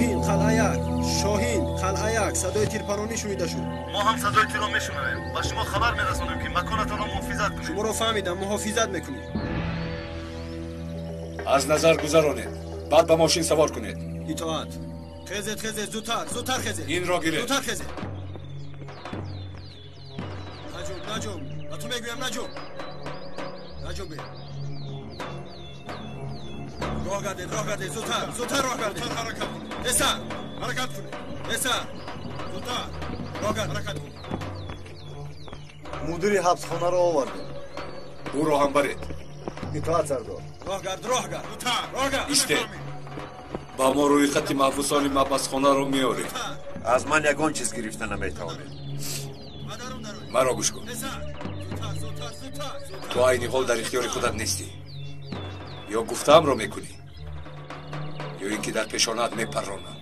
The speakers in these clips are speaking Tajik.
Шоҳин, Қалъаяк, Шоҳин, Қалъаяк, садои тирпаронӣ шунида шуд. Мо ҳам садои тирро мешунавем. Ба шумо хабар мерасонем, ки маконатонро муҳофизат кунед. Шуморо фаҳмидам, муҳофизат мекунем. Аз назар гузаронед. Баъд ба мошин савор кунед. Итоат. Хезед, хезед, зудтар, зудтар хезед. Инро гиред. Зудтар хезед. Наҷум, наҷум. Ба ту мегӯям наҷум. Наҷумбе. Роҳ гардед, роҳ гардед, зудтар, зудтар роҳ гардед. Ҳаракат кунед. Тезтар. Ҳаракат кунед. Тезтар. Зудтар. Роҳ гард. Ҳаракат кунед. Мудири ҳабсхонаро овардем. Ӯро ҳам баред. Итоат, сардор. Роҳ гард, роҳ гард. Зудтар. Роҳ гард. Истед. Ба мо рӯйхати маҳбусони маҳбасхонаро меоред. Аз ман ягон чиз гирифта наметавонед. Маро гӯш кун. Ту айни ҳол дар ихтиёри худат нестӣ. Ё гуфтаамро мекунӣ, ё ин ки дар пешонаат мепарронам.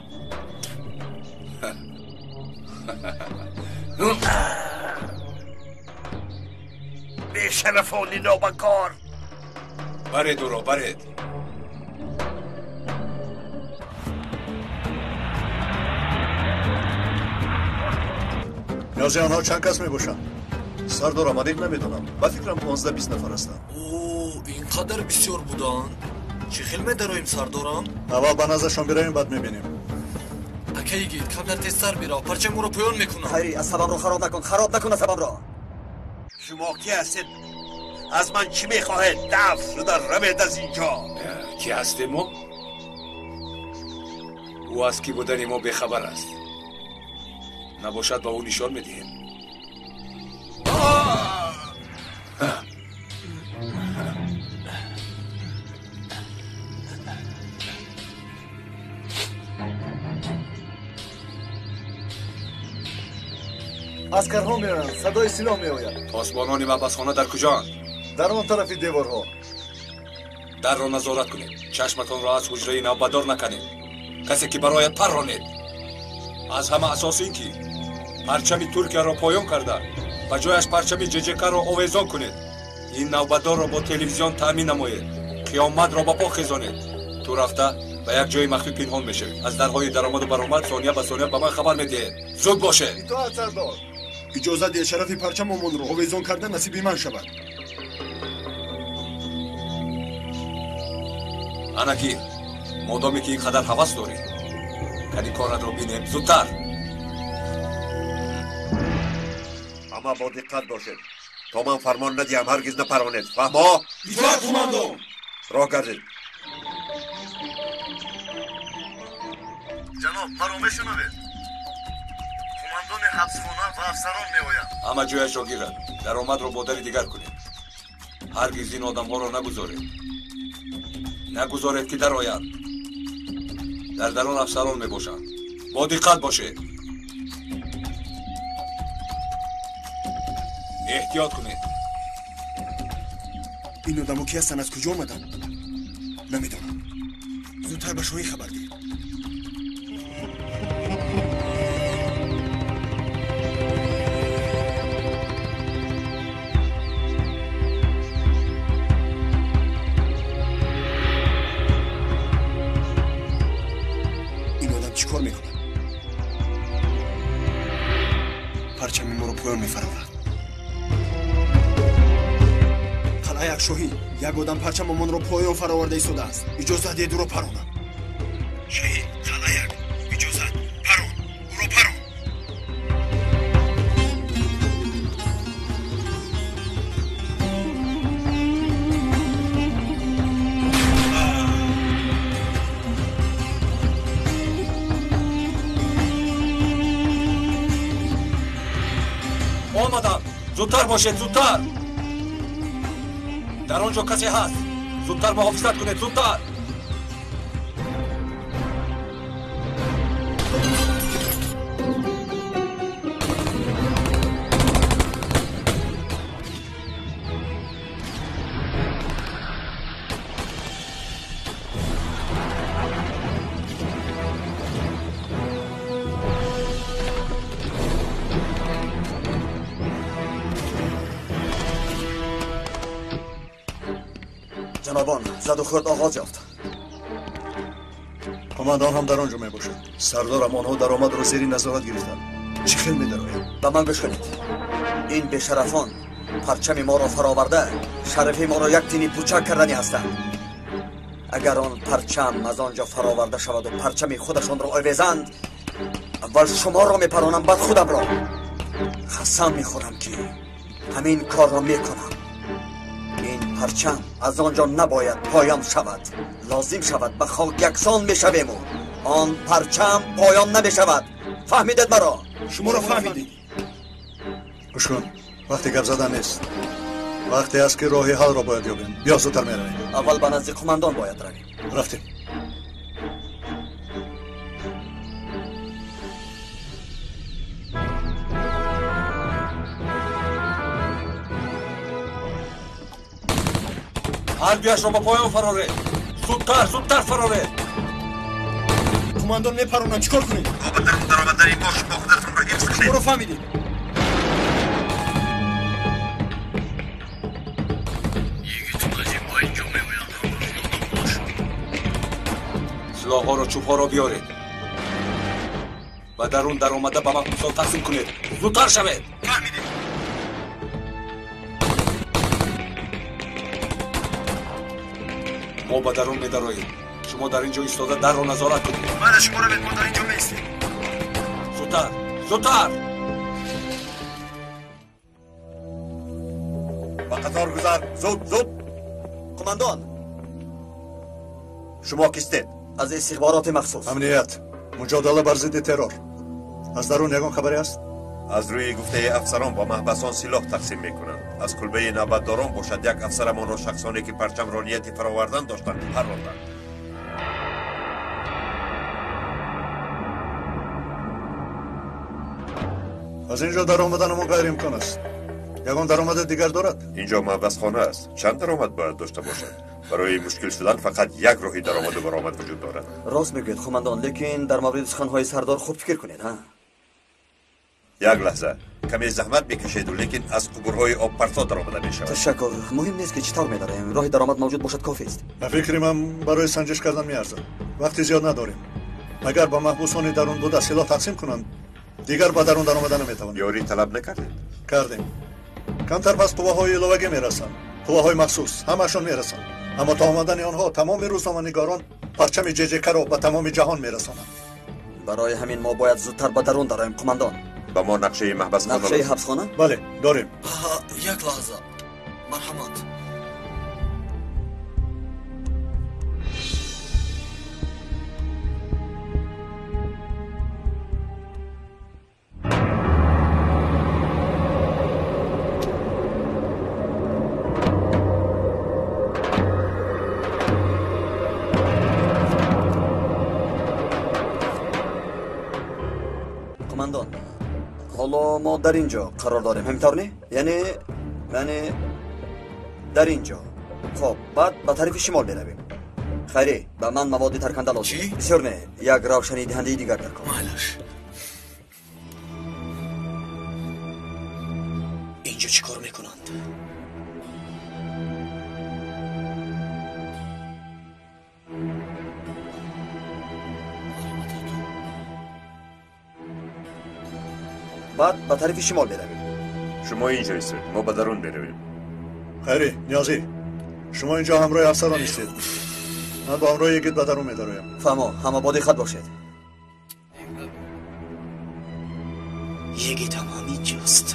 Бешарафони нобакор! Баред ӯро, баред. Ниёзи онҳо чанд кас мебошанд? Сардорам, аниқ намедонам. Ба фикрам 15-20 нафар ҳастанд. О, ин қадар бисёр буданд. Чӣ хел медароем, сардорам? Аввал ба наздашон биравем, баъд мебинем. Ака йигит, камтар тезтар бирав, парчам ӯро поён мекунам. Хайрӣ, асабамро хароб накун, хароб накун асабамро. Шумо ки ҳастед? Аз ман чӣ мехоҳед? Дафт шуда равед аз ин ҷо. Ки ҳастем мо? Ӯ аз кӣ будани мо бехабар аст. Набошад, ба ӯ нишон медиҳем. Аскарҳо меоянд, садои силоҳ меояд. Посбонони маҳбасхона дар куҷоанд? Дар он тарафи деворҳо. Дарро назорат кунед. Чашматонро аз ҳуҷраи навбатдор наканед. Касе ки барояд парронед. Аз ҳама асос ин ки парчами Туркияро поён карда, ба ҷояш парчами ҶЖК-ро овезон кунед. Ин навбатдорро бо телевизион таъмин намоед. Қиёматро ба по хезонед. Ту рафта ба як ҷои махфӣ пинҳон мешавӣ. Аз дарҳои даромаду баромад сония ба сония ба ман хабар медиҳед. Зуд бошед. Итоат, сардор. Иҷозат диҳед шарафи парчамомонро овезон кардан насиби ман шавад. Ана гир, модоме ки ин қадар ҳавас дорӣ, кани коратро бинем, зудтар. Ҳама бо диққат бошед. То ман фармон надиҳам, ҳаргиз напаронед. Фаҳмо? Итоат, қумандон. Роҳ гардед. Ҷаноб, маро мешунавед? Қумандони ҳабсхона ва афсарон меоянд. Ҳама ҷояшро гирад. Даромадро бо дари дигар кунед. Ҳаргиз ин одамҳоро нагузоред. Нагузоред ки дароянд. Дар дарон афсарон мебошанд. Бо диққат бошед. Эҳтиёт кунед. Ин одамо ки ҳастанд, аз куҷо омаданд? Намедонам. Зудтар ба Шоҳин хабар диҳед. Ин одам чӣ кор мекунад? Парчами моро поён мефарорад. Қалъаяк, Шоҳин, як одам парчамомонро поён фароварда истодааст. Иҷозат диҳед ӯро паронам. Шоҳин, Қалъаяк, иҷозат, парон, ӯро парон. Омадам. Зудтар бошед, зудтар. Дар он ҷо касе ҳаст. Зудтар муҳофизат кунед, зудтар. Ҷанобон, заду хӯрд оғоз ёфт. Қумандон Қумандон ҳам дар он ҷо мебошад. Сардорам, онҳо даромадро зери назорат гирифтанд. Чӣ хел медароем? Ба ман гӯш кунед. Ин бешарафон парчами моро фароварда, шарафи моро як тини пучак кардани ҳастанд. Агар он парчам аз он ҷо фароварда шаваду парчами худашонро овезанд, аввал шуморо мепаронам, баъд худамро. Қасам мехӯрам, ки ҳамин корро мекунам. Ин парчам аз он ҷо набояд поён шавад. Лозим шавад ба хок яксон мешавему он парчам поён намешавад. Фаҳмидед маро? Шуморо фаҳмидем. Гӯш кун, вақте гап задан нест. Вақте аст, ки роҳи ҳалро бояд ёбем. Биё, зудтар меравем. Аввал ба назди қумандон бояд равем. Рафтем. Ҳар дуяшро ба поён фароред. Зудтар, зудтар фароред. Қумандон, мепаронам, чӣ кор кунем? Бо ба дарун даромадани мо шумо худатонро ҳифз кунед. Шуморо фаҳмидем. Йигиту Назим ба инҷо меоянд, ҳамроҳи одамонашон. Силоҳҳоро, чӯбҳоро биёред. Ба дарун даромада ба маҳбусон тақсим кунед. Зудтар шавед. Фаҳмидем. Мо ба дарун медароем. Шумо дар ин ҷо истода дарро назорат кунед. Мана, шумо равед, мо дар ин ҷо меистем. Зудтар, зудтар. Ба қатор гузар, зуд, зуд. Қумандон, шумо кистед? Аз истихбороти махсус. Амният, муҷодала бар зидди террор. Аз дарун ягон хабаре аст? Аз рӯи гуфтаи афсарон ба маҳбасон силоҳ тақсим мекунанд. Аз кулбаи навбатдорон бошад, як афсарамонро шахсоне, ки парчамро нияти фаровардан доштанд, парронданд. Аз ин ҷо даромаданамон ғайриимкон аст. Ягон даромади дигар дорад? Инҷо маҳбасхона аст. Чанд даромад бояд дошта бошад? Барои мушкил шудан фақат як роҳи даромаду баромад вуҷуд дорад. Рост мегӯед, қумандон, лекин дар мавриди суханҳои сардор хуб фикр кунед, ҳа? Як лаҳза, каме заҳмат мекашеду, лекин аз қубурҳои обпарто даромада мешавад. Ташаккур. Муҳим нест, ки чӣ тавр медароем. Роҳи даромад мавҷуд бошад, кофист. Ба фикри ман, барои санҷиш кардан меарзад. Вақти зиёд надорем. Агар ба маҳбусони дарун буда силоҳ тақсим кунанд, дигар ба дарун даромада наметавонем. Ёрӣ талаб накардед? Кардем. Камтар пас қувваҳои иловагӣ мерасанд, қувваҳои махсус ҳамаашон мерасанд. Аммо то омадани онҳо тамоми рӯзноманигорон парчами ҷҷкро ба тамоми ҷаҳон мерасонанд. Барои ҳамин мо бояд зудтар ба дарун дароем, қумандон. Ба мо нақшаи маҳбасхона. Нақшаи ҳабсхона? Бале, дорем. Як лаҳза, марҳамат. Қумандон, ҳоло мо дар ин ҷо қарор дорем, ҳамин тавр не? Яъне дар ин ҷо. Хоб, баъд ба тарафи шимол меравем. Хайре, ба ман маводи тарканда лозим. Чӣ? Бисёр не, як равшанидиҳандаи дигар дар кор. Майлаш. Инҷо чӣ кор мекунанд? Баъд ба тарафи шимол меравем. Шумо инҷо истед, мо ба дарун меравем. Хайри, Ниёзӣ, шумо инҷо ҳамроҳи афсарон истед. Ман бо ҳамроҳи йигит ба дарун медароям. Фаҳмо, ҳама бо диққат бошед. Йигитам ҳаминҷост.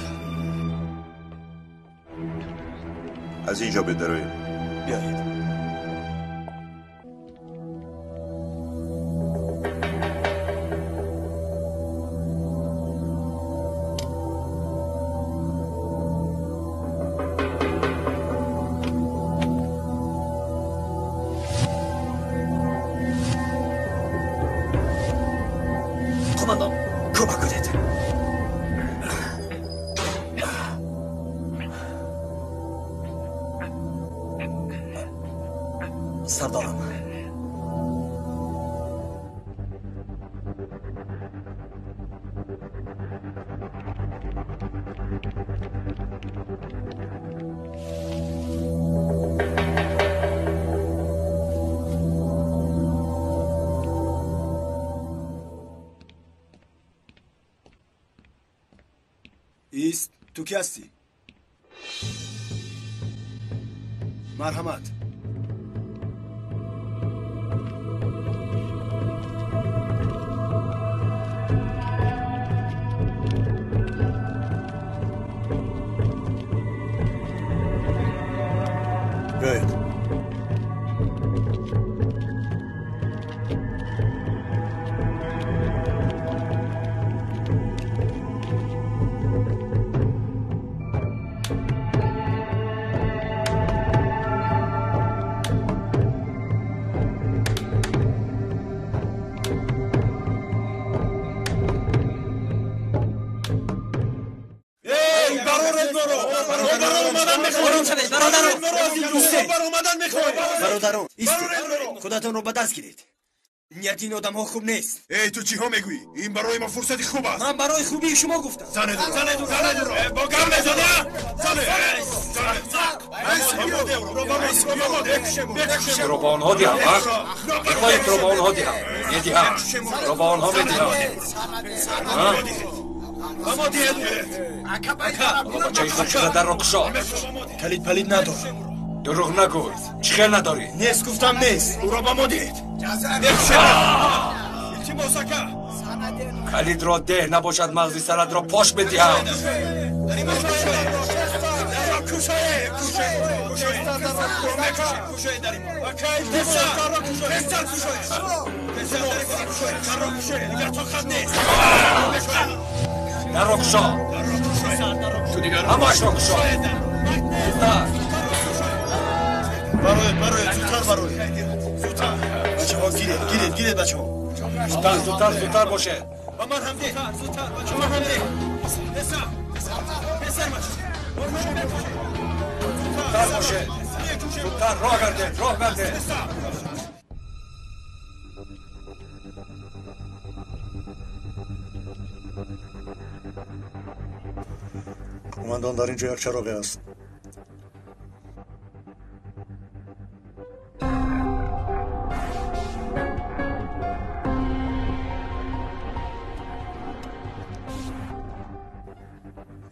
Аз инҷо бидароем. Биёед. Қумандон, кӯмак кунед. Сардорам, Ист, ту кӣ ҳастӣ? Марҳамат. Биёед. Бародарон, истед, худатонро ба даст гиред. Нияти ин одамҳо хуб нест. Эй, ту чиҳо мегӯӣ? Ин барои мо фурсати хуб аст. Ман барои хубии шумо гуфтам. Занед, занед, занед! Бо гам мезана! Занед! Туро ба онҳо диҳам, а? Мехоҳӣ туро ба онҳо диҳам? Медиҳам. Туро ба онҳо медиҳам. Ҳоло бачаи хуб шуда дарро кушо. Калид палид надорам. Дурӯғ нагӯй. Чӣ хел надорӣ? Нест, гуфтам нест. Ӯро ба мо диҳед. Илтимос, ака. Калидро деҳ, набошад мағзи саратро пош медиҳам. Дарро кушо. Ҳамаашро кушо. Зудтар. Бароед, бароед, зудтар бароед. Зудтар. Бачаҳо, гиред, гиред, гиред, бачаҳо. Зудтар, зудтар, зудтар бошед. Ба ман ҳам деҳ. Зудтар, ба ман ҳам деҳ. Писар, писар, бачаҳо. Зудтар бошед. Зудтар, роҳ гардед, роҳ гардед. Кумандан, дар ин ҷо як чароғе аст.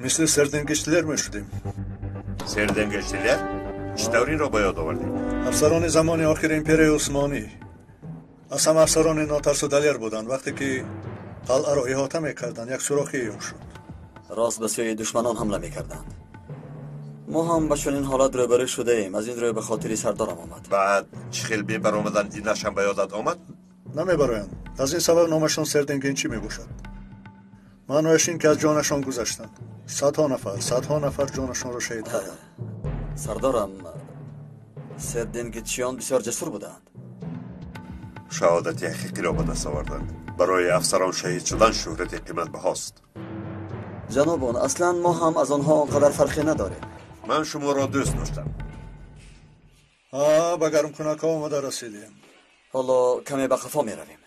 Мисли серденгичлер мешудем. Серденгичлер? Чӣ тавр инро ба ёд овардем? Афсарони замони охири империяи Усмонӣ аз ҳама афсарони нотарсу далер буданд. Вақте ки қалъаро иҳота мекарданд, як сурохӣ ёфт шуд. Рост ба сӯи душманон ҳамла мекарданд. Мо ҳам ба чунин ҳолат рӯбарӯ шудаем. Аз ин рӯ ба хотири сардорам омад. Баъд чӣ хел бебаромадан инашам ба ёдат омад? Намебароянд. Аз ин сабаб номашон серденгинчӣ мебошад. Маънояш ин ки аз ҷонашон гузаштанд. Садҳо нафар, садҳо нафар ҷонашонро шаҳид карданд. Сардорам, серденгичиён бисёр ҷасур буданд. Шаҳодати ҳақиқиро ба даст оварданд. Барои афсарон шаҳид шудан шӯҳрати қиматбаҳост. Ҷанобон, аслан мо ҳам аз онҳо он қадар фарқе надорем. Ман шуморо дӯст доштам. Ба гармкунакҳо омада расидем. Ҳоло каме ба қафо меравем.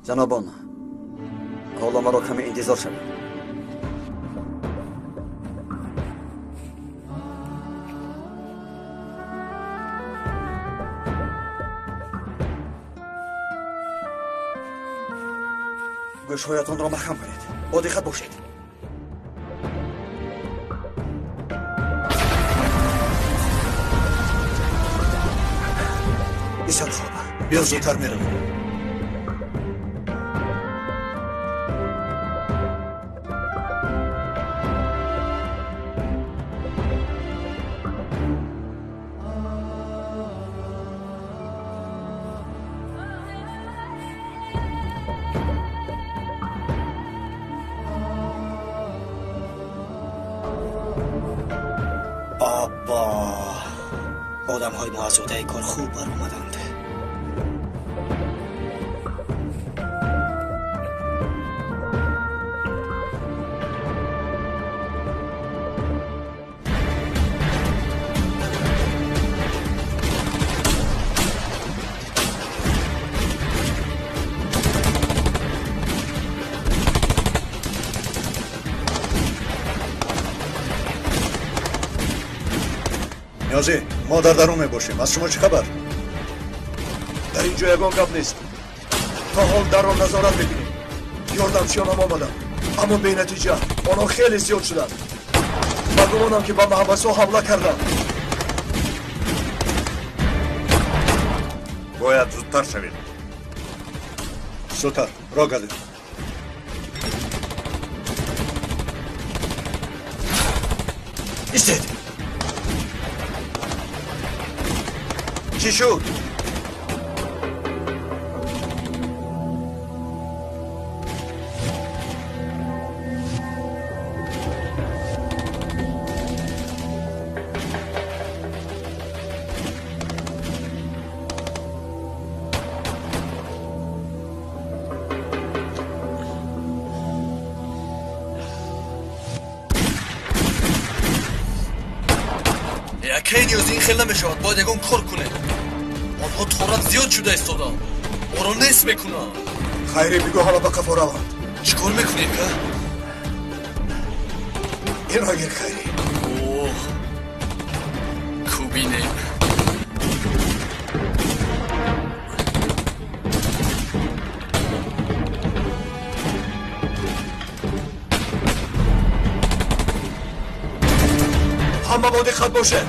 Ҷанобон, ҳоло маро каме интизор шавед. Гӯшҳоятонро маҳкам кунед, бо диққат бошед. Бисёр хуб. Биё, зудтар меравем. Одамҳои мо аз ӯҳдаи кор хуб баромаданд. Ниёзӣ, мо дар дарун мебошем. Аз шумо чӣ хабар? Дар ин ҷо ягон гап нест. То ҳол дарро назорат мекунем. Ёрдамчиёнам омаданд, аммо бенатиҷа. Онҳо хеле зиёд шуданд. Ба гумонам, ки ба маҳбасҳо ҳамла карданд. Бояд зудтар шавем. Зудтар, роҳ гардед. Истед! Чӣ шуд? Акай Ниёзӣ, ин хел намешавад, бояд ягон кор кунем. Онҳо торат зиёд шуда истоданд, моро нест мекунанд. Хайре, бигӯ ҳама ба қафо раванд. Чӣ кор мекунӣ, ака? Инро гир, Хайрӣ. Оҳ, кӯбинем. Ҳама бо диққат бошед.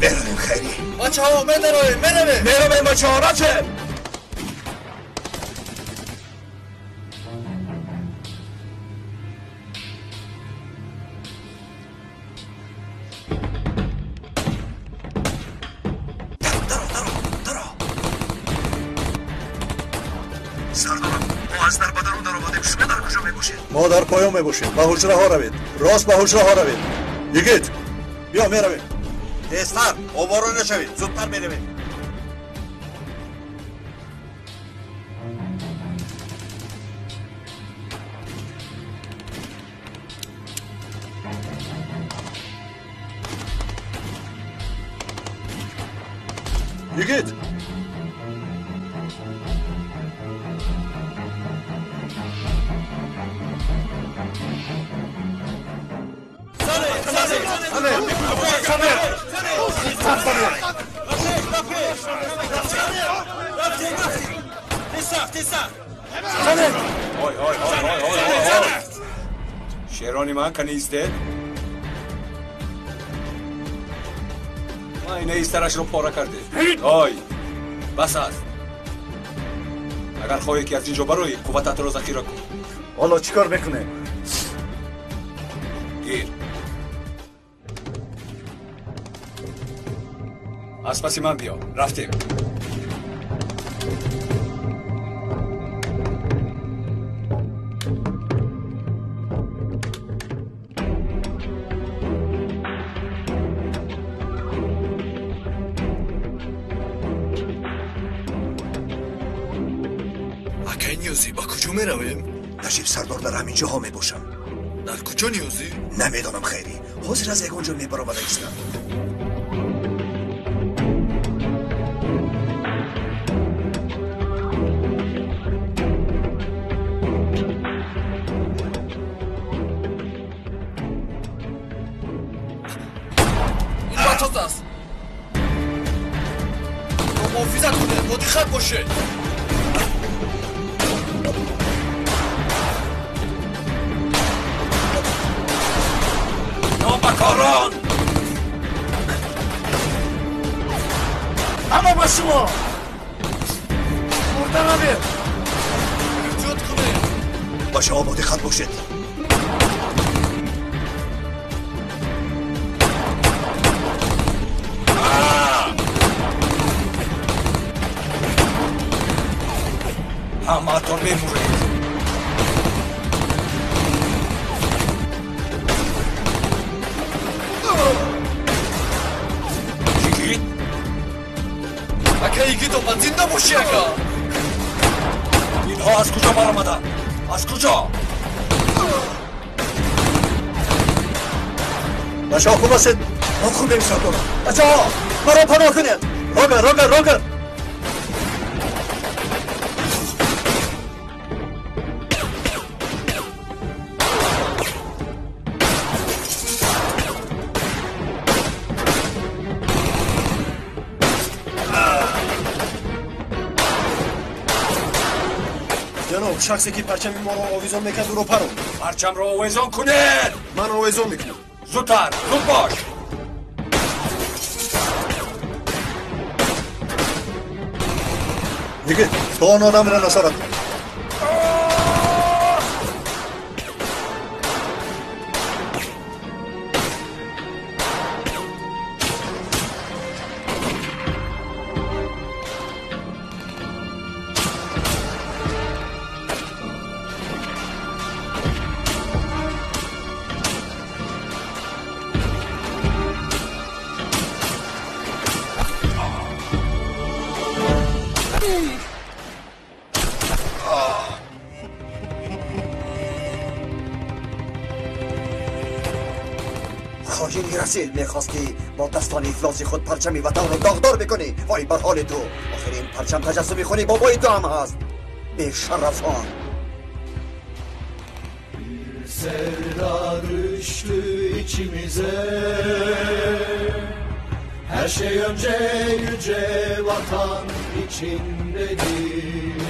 Меравем, Хайрӣ. Бачаҳо, медароем, меравем. Меравем, бачаҳо, рафтем. Сардорам, мо аз дар ба дарун даромадем. Шумо дар куҷо мебошед? Мо дар поён мебошем. Ба ҳуҷраҳо равед. Рост ба ҳуҷраҳо равед. Йигит, биё, меравем. Тезтар, овора нашавед, зудтар меравем. Йигит! Ой, ой, ой, ой, ой, ой. Шерони ман кани истед? Майнаи сарашро пора кардед. Ой, бас аст. Агар хоҳӣ, ки аз ин ҷо бароӣ, қуввататро захира кун. Ҳоло чӣ кор мекунем? Гир. Аз паси ман биё. Рафтем. Акай Ниёзӣ, ба куҷо меравем? Наҷиб сардор дар ҳамин ҷоҳо мебошам. Дар куҷо, Ниёзӣ? Намедонам, Хайрӣ. Ҳозир аз ягон ҷо мебаромада истам. Ин батоз аст. Ро муҳофизат кунед, бодиққат бошед. Нобакорон! Ҳама ба шумо! Мурда набед! Эҳтиёт кунед. Бачаҳо, бо диққат бошед. Ҳамаатон мемуред. Йигит! Ака Йигит омад, зинда бошӣ, ака. Инҳо аз куҷо баромаданд? Аз куҷо? Бачаҳо, хуб ҳастед? Мо хубем, сардорам. Бачаҳо, маро паноҳ кунед. Рогар, рогар, рогар. Ҷаноб, шахсе ки парчами моро овезон мекард, ӯро паронд. Парчамро овезон кунед! Ман овезон мекунам. Зудтар, зуд бош! Йигит, ту он одамро назорат кун. Хоини расил, мехост ки бо дастони ифлоси худ парчами ватанро доғдор бикунӣ. Вой бар ҳоли ту! Охир ин парчам таҷассуми хуни бобои ту ҳам ҳаст. Бешарафон! Sevda düştü içimize. Her şey önce yüce vatan için dedik.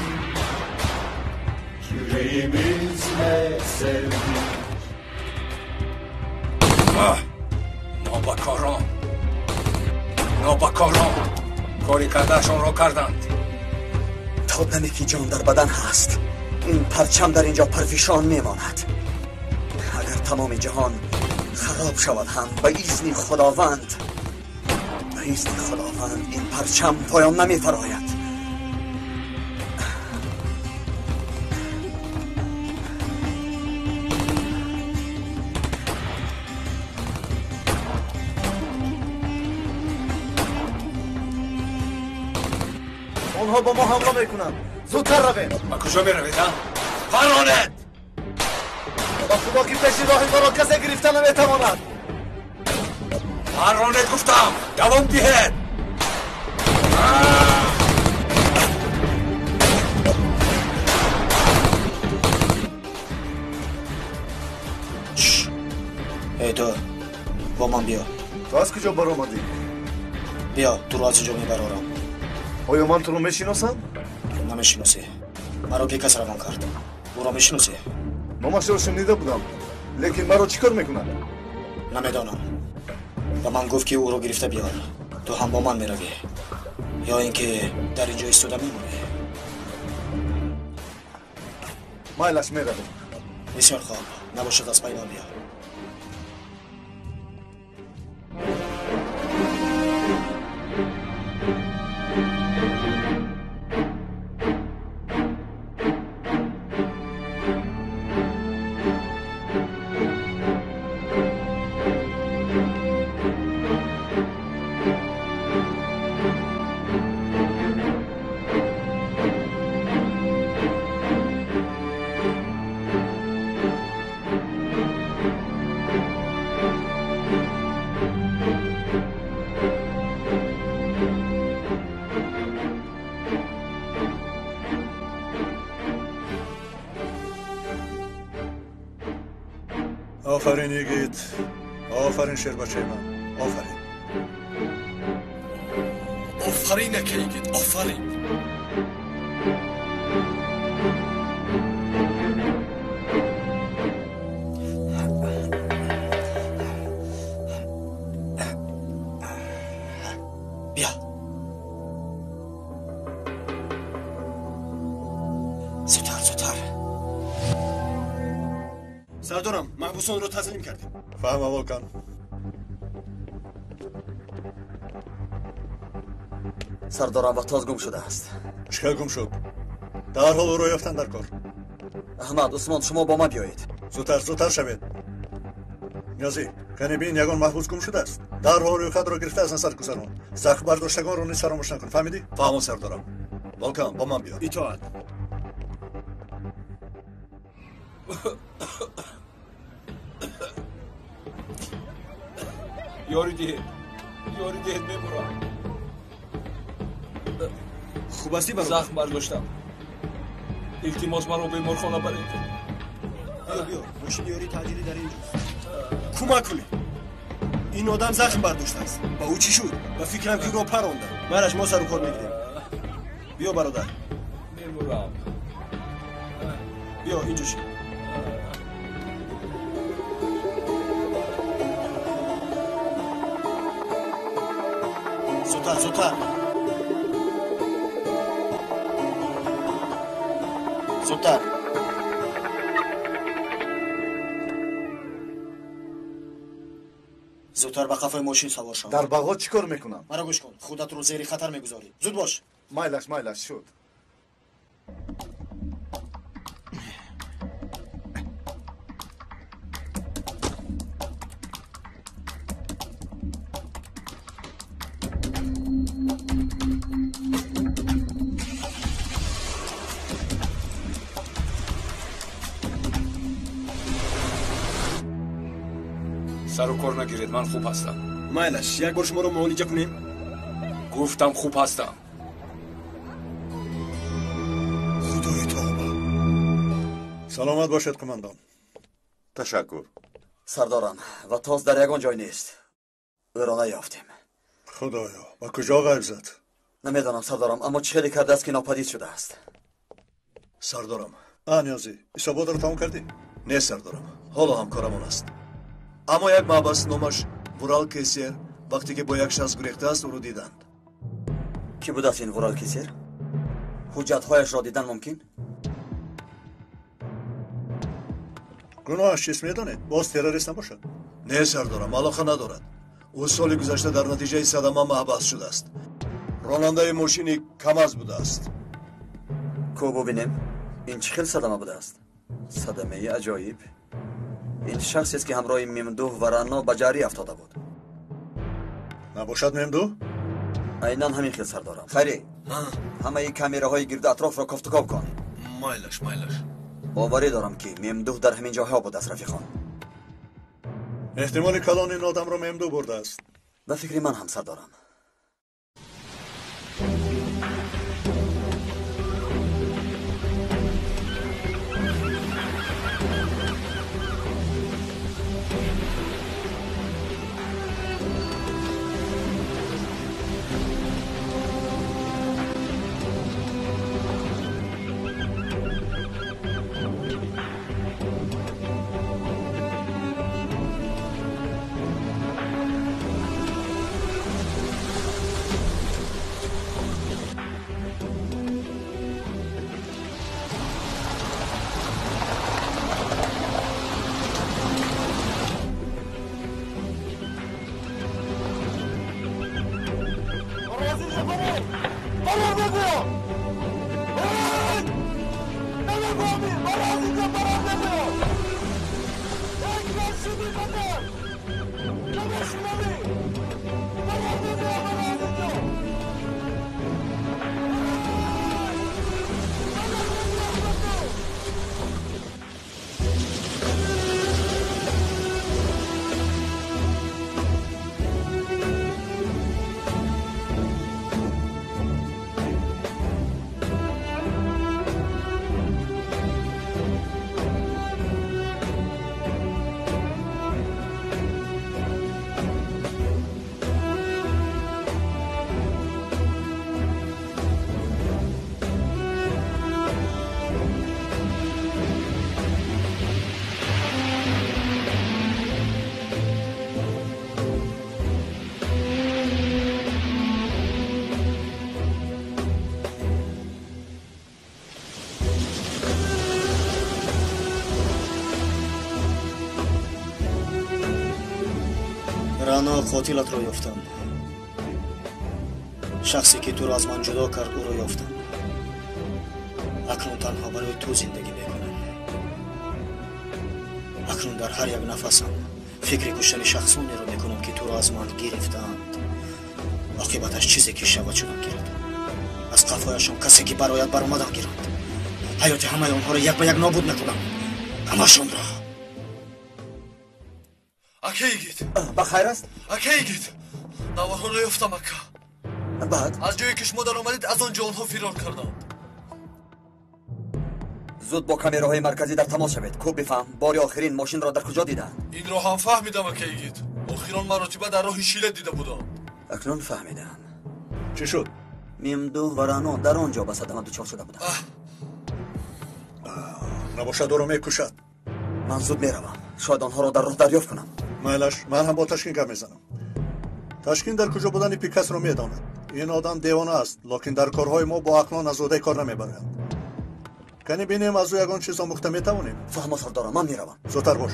Yüreğimizle sevdik. Нобакорон, нобакорон кори кардаашонро карданд. То даме ки ҷон дар бадан ҳаст, ин парчам дар инҷо парфишон мемонад. Агар тамоми ҷаҳон хароб шавад ҳам, ба изни худованд, ба изни худованд ин парчам поён намефарояд. Онҳо ба мо ҳамла мекунанд. Зудтар равем. Ба куҷо меравед, а? Паронед! Ба худо ки пеши роҳи моро касе гирифта наметавонад. Паронед гуфтам! Давом диҳед! Эй ту, бо ман биё. Ту аз куҷо баромадӣ? Биё, туро аз инҷо мебарорам. Оё ман туро мешиносам? Намешиносӣ. Маро бекас равон кард. Ӯро мешиносӣ? Номашро шунида будам, лекин маро чӣ кор мекунад? Намедонам. Ба ман гуфт ки ӯро гирифта биёр. Ту ҳам бо ман меравӣ ё ин ки дар инҷо истода мемонӣ? Майлаш, меравем. Бисёр хуб, набошад аз пай ман биё. Офарин, йигит, офарин, шербачаи ман, офарин. Офарин, ака йигит, офарин. Биё. Зудтар, зудтар. Сардорам, маҳбусонро таслим кардем. Фаҳма, Волкан. Сардорам, Ватоз гум шудааст. Чӣ хел гум шуд? Дарҳол ӯро ёфтан дар кор. Аҳмад, Усмон, шумо бо ман биёед. Зудтар, зудтар шавед. Ниёзӣ, кане бин, ягон маҳбус гум шудааст. Дарҳол рӯйхатро гирифта аз назар гузарон. Захм бардоштагонро низ фаромӯш накун, фаҳмидӣ? Фаҳмо, сардорам. Волкан, бо ман биё. Итоат. Ёрӣ диҳед, ёрӣ диҳед, мемурам. Хуб ҳастӣ бародар? Захм бардоштам. Илтимос, маро беморхона баред. Биё, биё, мошини ёрии таъҷилӣ дар инҷост. Кӯмак кунед. Ин одам захм бардоштааст. Ба ӯ чӣ шуд? Ба фикрам ки ӯро паронданд. Мараш мо сару кор мегирем. Биё бародар. Мемурам. Биё инҷо шин. Зудтар, зудтар. Зудтар. Зудтар ба қафои мошин савор шав. Дар бағо чӣ кор мекунам? Маро гӯш кун, худатро зери хатар мегузорӣ. Зуд бош. Майлаш, майлаш, шуд. Сару кор нагиред, ман хуб ҳастам. Майлаш, як бор шуморо муолиҷа кунем. Гуфтам хуб ҳастам. Худои тавба. Саломат бошед, қумандон. Ташаккур. Сардорам, Ватоз дар ягон ҷой нест. Ӯро наёфтем. Худоё, ба куҷо ғайб зад? Намедонам, сардорам, аммо чӣ хеле кардааст ки нопадид шудааст. Сардорам. А, Ниёзӣ, ҳисоботро тамом кардӣ? Не, сардорам, ҳоло ҳамкорамон аст. Аммо як маҳбас номаш Вурал Кесер вақте ки бо як шахс гурехтааст, ӯро диданд. Кӣ будааст ин Вурал Кесер? Ҳуҷҷатҳояшро дидан мумкин? Гуноҳаш чист медонед? Боз террорист набошад? Не, сардорам, алоқа надорад. Ӯ соли гузашта дар натиҷаи садама маҳбас шудааст. Ронандаи мошини КамАЗ будааст. Ку бубинем, ин чӣ хел садама будааст? Садамаи аҷоиб. Ин шахсест ки ҳамроҳи Мемдуҳ ва Рано ба ҷарӣ афтода буд. Набошад Мемдуҳ? Айнан ҳамин хел, сардорам. Хайре, ҳамаи камераҳои гирду атрофро кофтукоб кун. Майлаш, майлаш. Боварӣ дорам ки Мемдуҳ дар ҳамин ҷойҳо будааст, рафиқон. Эҳтимоли калон ин одамро Мемдуҳ бурдааст. Ба фикри ман ҳам, сардорам. Рано, қотилатро ёфтам. Шахсе ки туро аз ман ҷудо кард, ӯро ёфтам. Акнун танҳо барои ту зиндагӣ мекунам. Акнун дар ҳар як нафасам фикри куштани шахсонеро мекунам ки туро аз ман гирифтаанд. Оқибаташ чизе ки шавад шудам гирад. Аз қафояшон касе ки барояд баромадам гиранд. Ҳаёти ҳамаи онҳоро як ба як нобуд мекунам. Ҳамашонро. Ака йигит. Ба хайр аст? Ака йигит. Наворҳоро ёфтам, ака. Баъд? Аз ҷое ки шумо даромадед, аз он ҷо онҳо фирор карданд. Зуд бо камераҳои марказӣ дар тамос шавед. Хуб бифаҳм, бори охирин мошинро дар куҷо диданд? Инро ҳам фаҳмидам, ака йигит. Охирон маротиба дар роҳи Шиле дида будам. Акнун фаҳмидам. Чӣ шуд? Мимду ва Рано дар он ҷо ба садама дучор шуда буданд. Набошад, ӯро мекушад. Ман зуд меравам. Шояд онҳоро дар роҳ дарёфт кунам. Майлаш, ман ҳам бо Ташкин гап мезанам. Ташкин дар куҷо будани Пикасро медонад. Ин одам девона аст, лекин дар корҳои мо бо ақлон аз уҳдаи кор намебарояд. Кани бинем, аз ӯ ягон чиз омӯхта метавонем. Фаҳмо, сардорам, ман меравам. Зудтар бош.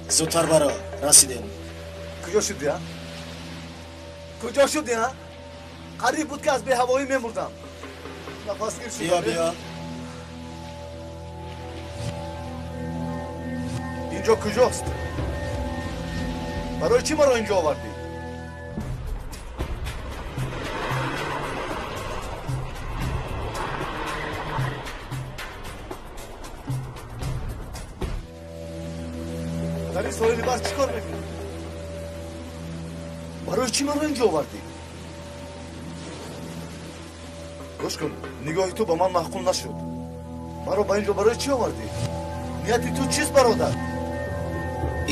Зудтар баро, расидем. Куҷо шудӣ, а? Куҷо шудӣ, а? Қариб буд, ки аз беҳавоӣ мемурдам. Нафасгир шудам. Биё, биё. Инҷо куҷост? Барои чӣ маро инҷо овардӣ? Дар ин соҳили баҳр чӣ кор мекунӣ? Барои чӣ маро инҷо овардӣ? Гӯш кун, нигоҳи ту ба ман маъқул нашуд. Маро ба инҷо барои чӣ овардӣ? Нияти ту чист, бародар?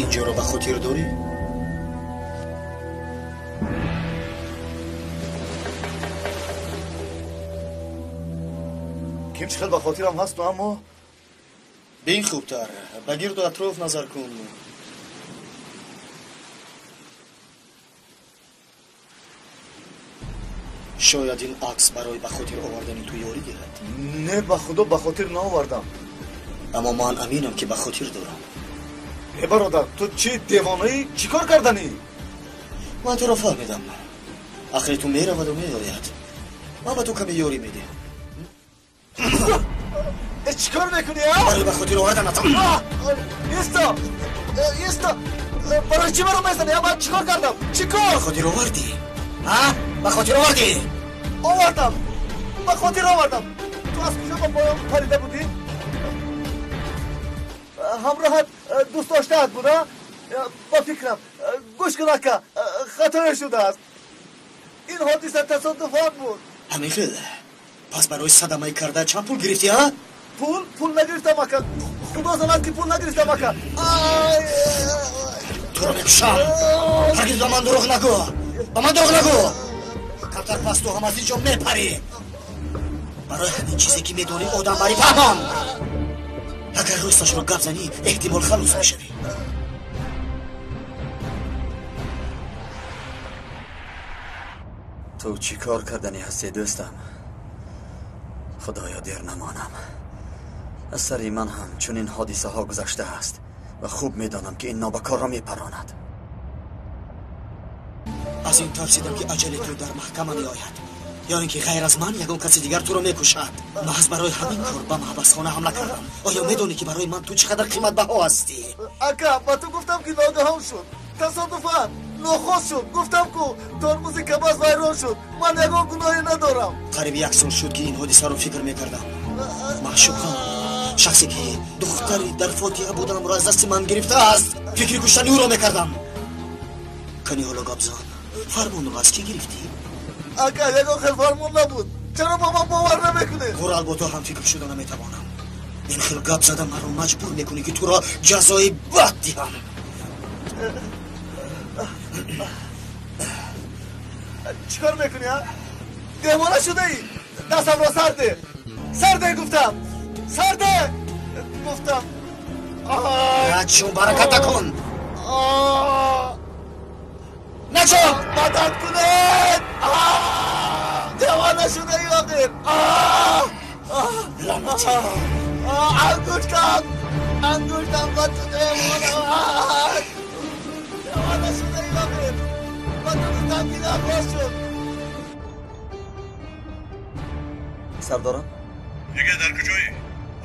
Инҷоро ба хотир дорӣ? Ким чӣ хел ба хотирам ҳасту, аммо бин хубтар, ба гирду атроф назар кун. Шояд ин акс барои ба хотир овардани ту ёрӣ диҳад. Не, ба худо ба хотир наовардам. Аммо ман аминам, ки ба хотир дорам. Э, бародар, ту чӣ, девонаӣ? Чӣ кор карданӣ? Ман туро фаҳмидам. Ақли ту мераваду меояд. Ман ба ту каме ёрӣ медиҳам. Чӣ кор мекунӣ, а? Барои ба хотир оварданатон. Исто, исто, барои чӣ маро мезанӣ? Ман чӣ кор кардам? Чӣ кор? Ба хотир овардӣ, а? Ба хотир овардӣ? Овардам, ба хотир овардам. Ту аз куҷо ба поён парида будӣ? Ҳамроҳат дӯст доштаат буд, а? Ба фикрам, гӯш кун, ака, хатое шудааст. Ин ҳодиса тасодуфан буд. Ҳамин хел? Пас барои садамаи карда чанд пул гирифтӣ, а? Пул? Пул нагирифтам, ака. Худо занад, ки пул нагирифтам, ака. Туро мекушам. Ҳаргиз ба ман дурӯғ нагӯ. Ба ман дурӯғ нагӯ. Камтар пас ту ҳам аз ин ҷо мепарӣ. Барои ҳамин чизе, ки медонӣ, одам бари фаҳмон. Агар росташро гап занӣ, эҳтимол халос мешавӣ. Ту чӣ кор карданӣ ҳастӣ, дӯстам? Худоё, дер намонам. Аз сари ман ҳам чунин ҳодисаҳо гузаштааст ва хуб медонам, ки ин нобакорро мепаронад. Аз ин тарсидам, ки аҷали ту дар маҳкама меояд, ё ин ки ғайр аз ман ягон каси дигар туро мекушад. Маҳз барои ҳамин кор ба маҳбасхона ҳамла кардам. Оё медонӣ, ки барои ман ту чӣ қадар қиматбаҳо ҳастӣ? Ака, ба ту гуфтам, ки ногаҳон шуд, тасодуфан, нохост шуд. Гуфтам ку, тормози КамАЗ вайрон шуд. Ман ягон гуноҳе надорам. Қариби як сол шуд, ки ин ҳодисаро фикр мекардам. Маъшуқам, шахсе ки духтари дар фотиҳа буданамро аз дасти ман гирифтааст, фикри куштани ӯро мекардам. Кани ҳоло гап зан, фармонро аз кӣ гирифтӣ? Ака, ягон хел фармон набуд. Чаро ба ман бовар намекунед? Ғурал, бо ту ҳамфикр шуда наметавонам. Ин хел гап зада маро маҷбур мекунӣ, ки туро ҷазои бад диҳам. Чӣ кор мекунӣ, а? Девона шудаӣ? Дастамро сарде, сарде, гуфтам, сарде, гуфтам. Начун, баракат накун. Начун, мадад кунед! Девона шудаӣ охир. Лаънатӣ. Ангуштам, ангуштам, ба ту девона, девона шудаӣ охир. Ба ту гуфтам, ки нохост шуд. Сардорам. Дига дар куҷоӣ?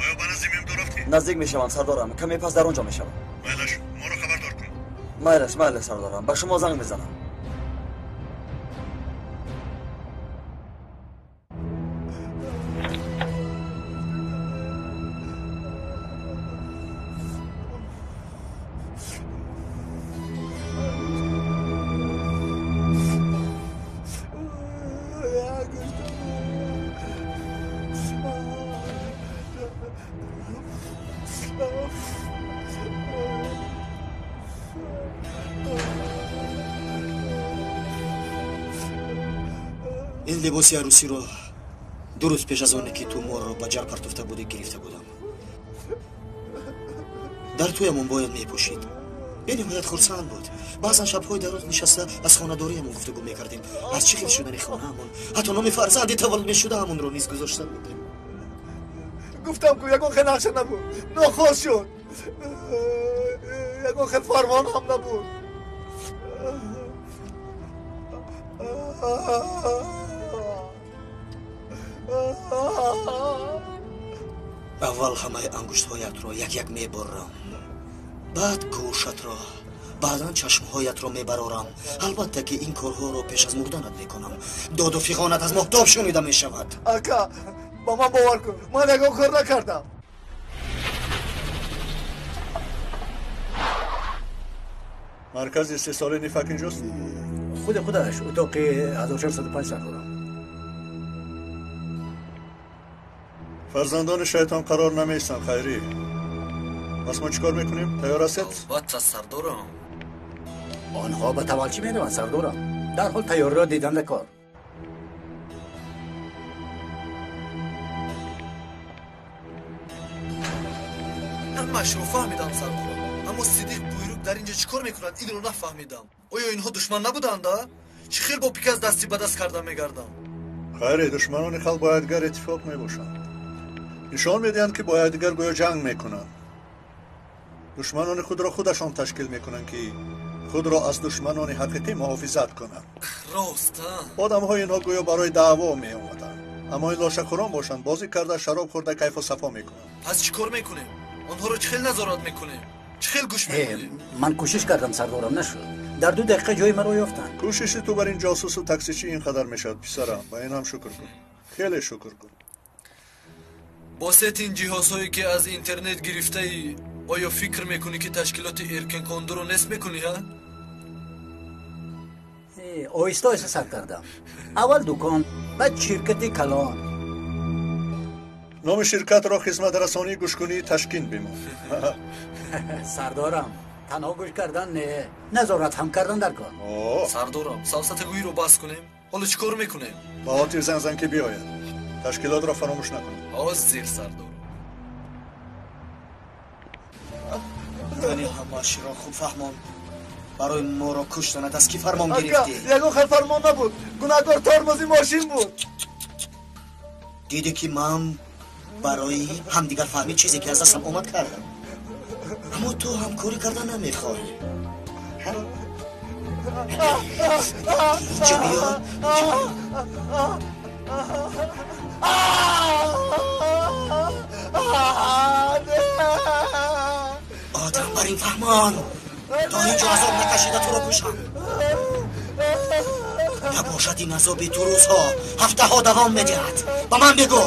Оё ба назди Мемдо рафтӣ? Наздик мешавам, сардорам. Каме пас дар он ҷо мешавам. Майлаш, моро хабардор кун. Майлаш, майлаш, сардорам, ба шумо занг мезанам. Ин либоси арӯсиро ду рӯз пеш аз оне ки ту моро ба ҷар партофта будӣ гирифта будам. Дар тӯямон бояд мепӯшид. Бениҳоят хурсанд буд. Баъзан шабҳои дароз нишаста аз хонадориямон гуфтугӯ мекардем, аз чӣ хел шудани хонаамон, ҳатто номи фарзанди таваллуд мешудаамонро низ гузошта будем. Гуфтам ку ягон хел нақша набуд, нохост шуд. Ягон хел фармон ҳам набуд. Аввал ҳамаи ангуштҳоятро як-як мебурам, баъд гӯшатро, баъдан чашмҳоятро мебарорам. Албатта ки ин корҳоро пеш аз мурданат мекунам. Доду фиғонат аз моҳтоб шунида мешавад. Ака, ба ман бовар кун, ман ягон кор накардам. Маркази истеҳсоли нифак инҷост? Худи худаш, утоқи 1405 сардорам. Фарзандони шайтон қарор намеистанд, Хайрӣ. Пас мо чӣ кор мекунем? Тайёр ҳастед? Албатта, сардорам. Онҳо ба тавалчӣ мераванд, сардорам. Дарҳол тайёриро дидан дар кор. Ҳамаашро фаҳмидам, сардорам. Аммо Сидиқ Буйрук дар инҷо чӣ кор мекунад, инро нафаҳмидам. Оё инҳо душман набуданд, а? Чӣ хел бо пикас дасти ба даст карда мегардам? Хайре, душманони халқ бо якдигар иттифоқ мебошанд. Нишон медиҳанд, ки бо якдигар гӯё ҷанг мекунанд. Душманони худро худашон ташкил мекунанд, ки худро аз душманони ҳақиқӣ муҳофизат кунанд. Рост, а? Одамҳои инҳо гӯё барои даъво меомаданд, аммо ин лошахӯрон бошанд, бозӣ карда, шароб хӯрда, кайфу сафо мекунанд. Пас чӣ кор мекунем? Онҳоро чӣ хел назорат мекунем? Чӣ хел гӯш мекунем? Ман кӯшиш кардам, сардорам, нашуд. Дар 2 дақиқа ҷои маро ёфтанд. Кӯшиши ту бар ин ҷосусу таксичӣ ин қадар мешавад, писарам. Ба ин ҳам шукр кун, хеле шукр кун. Бо сетин ҷиҳозҳое ки аз интернет гирифтаӣ, оё фикр мекунӣ ки ташкилоти Эркенкондуро нест мекунӣ, ҳа? Оҳиста оҳиста сар кардам. Аввал дукон, баъд ширкати калон. Номи ширкатро хизматрасонии гӯшкунии Ташкент бимон. Сардорам, танҳо гӯш кардан не, назорат ҳам кардан дар кор. Сардорам, савсатагӯиро бас кунем. Ҳоло чӣ кор мекунем? Ба Отиф занг зан ки биёяд. Ташкилотро фаромӯш накунед. Ҳозир, сардор. Тани ҳамаашро хуб фаҳмон. Барои моро куштанат аз кӣ фармон гирифтӣ? Ягон хел фармон набуд. Гунаҳкор тормози мошин буд. Дидӣ ки ман барои ҳамдигарфаҳмӣ чизе ки аз дастам омад кардам, аммо ту ҳамкорӣ кардан намехоҳӣ. Инҷо биё, инҷо биё. Одам бар ин фаҳмон, то ҳеҷ азоб накашида туро кушам. Набошад ин азоби ту рӯзҳо, ҳафтаҳо давом медиҳад. Ба ман бигӯ,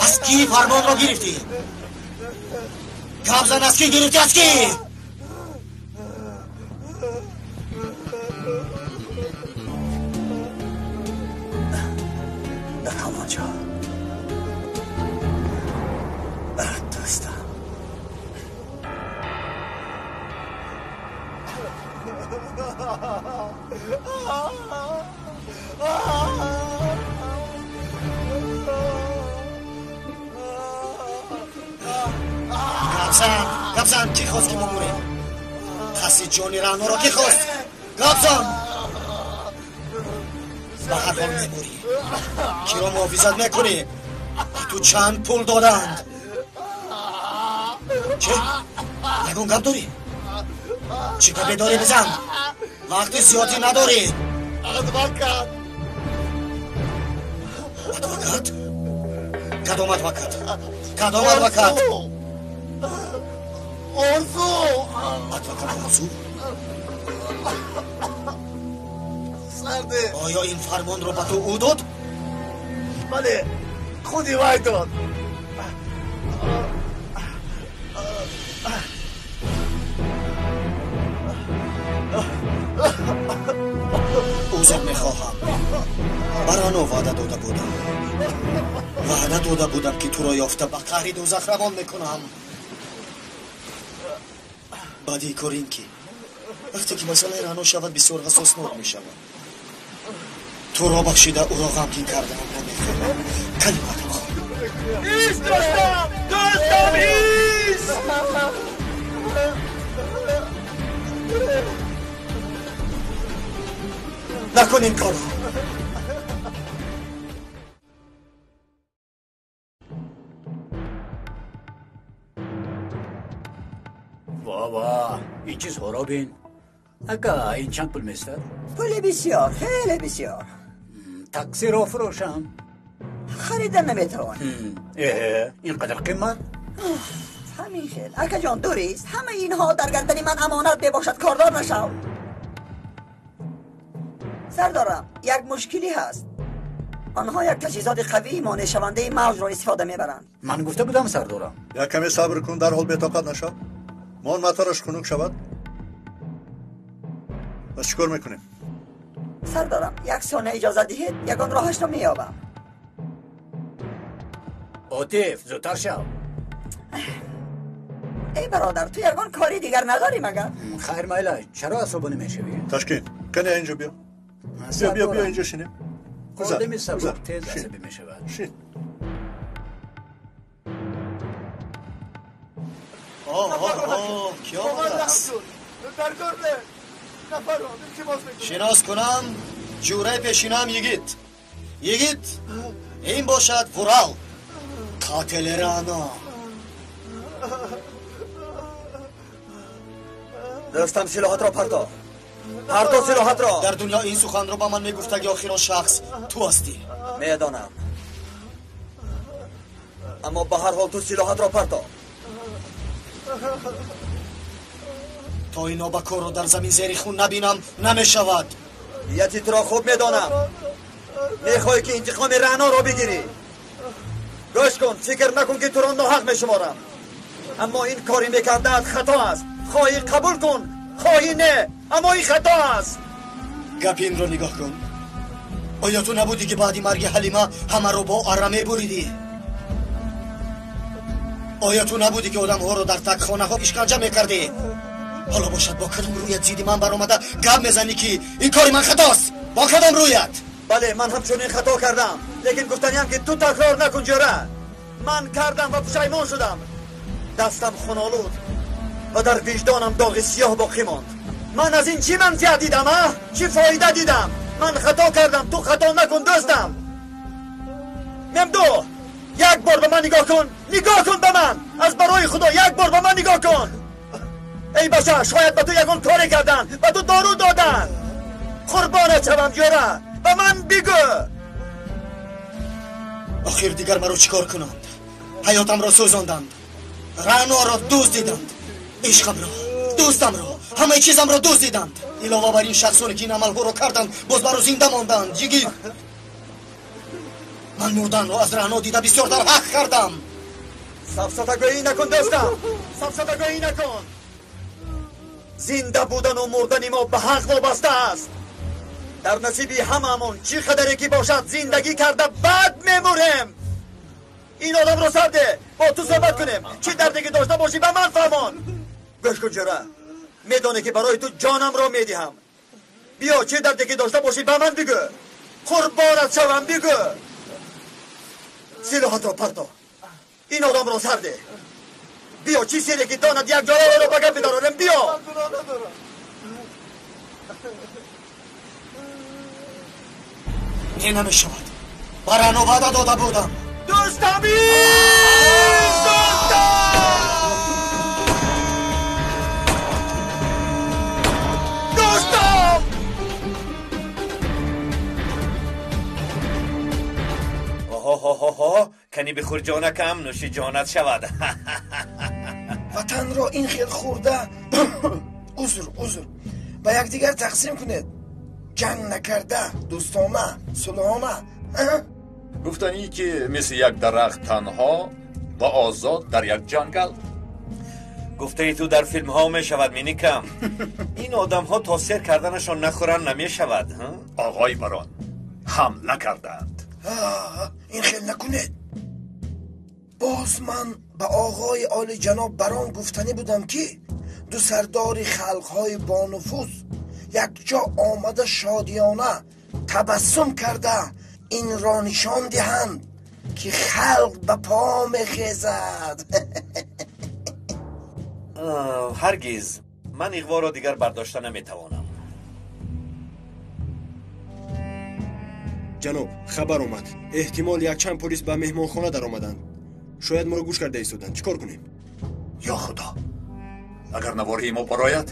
аз кӣ фармонро гирифтӣ? Гап зан, аз кӣ гирифтӣ, аз кӣ? Дар ҳамон ҷо барат дӯстам. Гап зан, гап зан, кӣ хост ки мо мурем? Қасди ҷони Раъноро кӣ хост? Гап зан! Ба ҳар ҳол мемурӣ. Киро муҳофизат мекунӣ? Ба ту чанд пул доданд? Чӣ? Ягон гап дорӣ? Чӣ гапе дорӣ, бизан? Вақти зиёдӣ надорӣ. Адвокат. Адвокат? Кадом адвокат? Кадом адвокат? Орзу. Адвокат Орзу? Сарде. Оё ин фармонро ба ту ӯ дод? Бале, худи вай дод. Узр мехоҳам. Ба Рано ваъда дода будам. Ваъда дода будам ки туро ёфта ба қаҳри дӯзах равон мекунам. Баъди кор ин ки Вақте ки масъалаи Раъно шавад, бисёр ҳассоснок мешавад. Туро бахшида ӯро ғамгин кардаам намехоҳам. Калиматам хон. Ист, дӯстам! Дӯстам, ист! Накун ин корро. Ва, ин чизҳоро бин. Ака, ин чанд пул местад? Пули бисёр, хеле бисёр. Таксиро фурӯшам. Харида наметавонӣ. Ин қадар қимат? Ҳамин хел. Акаҷон, дурист. Ҳамаи инҳо дар гардани ман амонат мебошад, кордор нашав. Сардорам, як мушкилӣ ҳаст. Онҳо як таҷҳизоти қавии монеъшавандаи мавҷро истифода мебаранд. Ман гуфта будам, сардорам. Як каме сабр кун, дарҳол бетоқат нашав. Мон мотораш хунук шавад. Пас чӣ кор мекунем? Сардорам, як сония иҷоза диҳед, ягон роҳашро меёбам. Отиф, зудтар шав. Эй бародар, ту ягон кори дигар надорӣ магар? Хайр, майла, чаро асобонӣ мешавӣ? Ташкин, кане инҷо биё. Биё, биё, биё инҷо шинем. Одами сабук тез асабӣ мешавад. Шин. Кӣ омадааст? Шинос кунам, ҷӯраи пешинам йигит. Йигит, ин бошад Вурал, қотили Раъно. Дӯстам, силоҳатро парто. Парто силоҳатро. Дар дунё ин суханро ба ман мегуфтаги охирон шахс ту ҳастӣ. Медонам. Аммо ба ҳар ҳол ту силоҳатро парто. То ино ба корро дар замин зери хун набинам, намешавад. Нияти туро хуб медонам. Мехоҳӣ ки интиқоми Раъноро бигирӣ. Гӯш кун, фикр накун ки туро ноҳақ мешуморам. Аммо ин кори мекардаат хато аст. Хоҳӣ қабул кун, хоҳӣ не, аммо ин хато аст. Гапи инро нигоҳ кун. Оё ту набудӣ ки баъди марги Ҳалима ҳамаро бо арра мебуридӣ? Оё ту набудӣ ки одамҳоро дар тагхонаҳо ишканҷа мекардӣ? Ҳоло бошад бо кадом рӯят зидди ман баромада гап мезанӣ ки ин кори ман хатост? Бо кадом рӯят? Бале, ман ҳамчунин хато кардам, лекин гуфтаниям ки ту такрор накун ҷӯра. Ман кардам ва пушаймон шудам. Дастам хунолуд ва дар виҷдонам доғи сиёҳ боқӣ монд. Ман аз ин чӣ манфиат дидам, а? Чӣ фоида дидам? Ман хато кардам, ту хато накун дӯстам. Мемду, як бор ба ман нигоҳ кун, нигоҳ кун ба ман. Аз барои Худо як бор ба ман нигоҳ кун. Эй бача, шояд ба ту ягон коре карданд, ба ту дору доданд. Қурбонат шавам ҷӯра, ба ман бигӯ. Охир дигар маро чӣ кор кунанд? Ҳаётамро сӯзонданд, Раъноро дуздиданд, ишқамро, дӯстамро, ҳамаи чизамро дуздиданд. Илова бар ин шахсоне ки ин амалҳоро карданд, боз маро зинда монданд. Йигит, ман мурданро аз Раъно дида бисёр дар ҳақ кардам. Сафсатагӯӣ накун дӯстам, сафсатагӯӣ накун. Зинда будану мурдани мо ба ҳақ вобаста аст. Дар насиби ҳамаамон чӣ қадаре ки бошад зиндагӣ карда баъд мемурем. Ин одамро сарде, бо ту суҳбат кунем. Чӣ дарде ки дошта бошӣ ба ман фаҳмон. Гӯш кун ҷӯра, медонӣ ки барои ту ҷонамро медиҳам. Биё, чӣ дарде ки дошта бошӣ ба ман бигӯ. Қурбонат шавам, бигӯ. Силоҳатро парто, ин одамро сарде. Биё, чӣ сире ки донад як ҷоро ба гап бидорорем. Биё. Не, намешавад. Ба Раъно ваъда дода будам. Дӯстам, дӯстам! Дӯстам! Оҳо-ҳо-ҳо, кани бихӯр ҷонакам, нӯши ҷонат шавад. Ватанро ин хел хӯрда, узр, узр, ба якдигар тақсим кунед. Ҷанг накарда, дӯстона, сулҳона. Гуфтанӣ ки мисли як дарахт танҳо ва озод дар як ҷангал. Гуфтаи ту дар филмҳо мешавад, миникам. Ин одамҳо то сер карданашон нахӯранд намешавад. Оғои барон, ҳамла кардаанд. Ин хел накунед. Боз ман ба оғои олиҷаноб барон гуфтанӣ будам ки Ду сардори халқҳои бонуфуз якҷо омада шодиёна табассум карда инро нишон диҳанд, ки халқ ба по мехезад. Ҳаргиз ман иғворо дигар бардошта наметавонам. Ҷаноб, хабар омад. Эҳтимол якчанд полис ба меҳмонхона даромаданд. Шояд моро гӯш карда истоданд. Чӣ кор кунем? Ё Худо, агар навории мо барояд,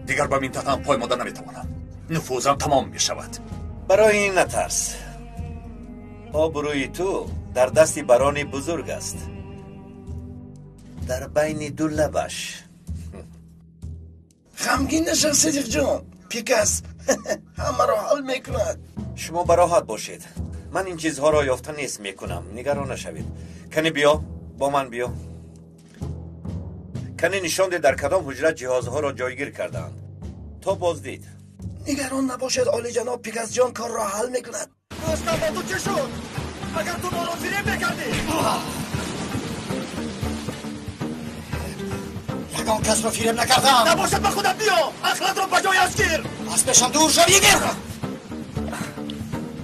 дигар ба минтақаам пой мода наметавонам. Нуфузам тамом мешавад. Барои ин натарс. Обрӯи ту дар дасти барони бузург аст, дар байни ду лабаш. Ғамгин нашав, Сидиқҷон. Пикас ҳамаро ҳал мекунад. Шумо бароҳат бошед. Ман ин чизҳоро ёфта нест мекунам. Нигарон нашавед. Кани биё, бо ман биё. Кани нишон де дар кадом ҳуҷра ҷиҳозҳоро ҷойгир кардаанд. То боздид. Нигарон набошед, олиҷаноб, Пикасҷон корро ҳал мекунад. Ростам ба ту чӣ шуд? Агар ту моро фиреб мекардӣ? Ягон касро фиреб накардам. Набошад, ба худат биё. Ақлатро ба ҷояш гир. Аз пешам дур шав, Игир.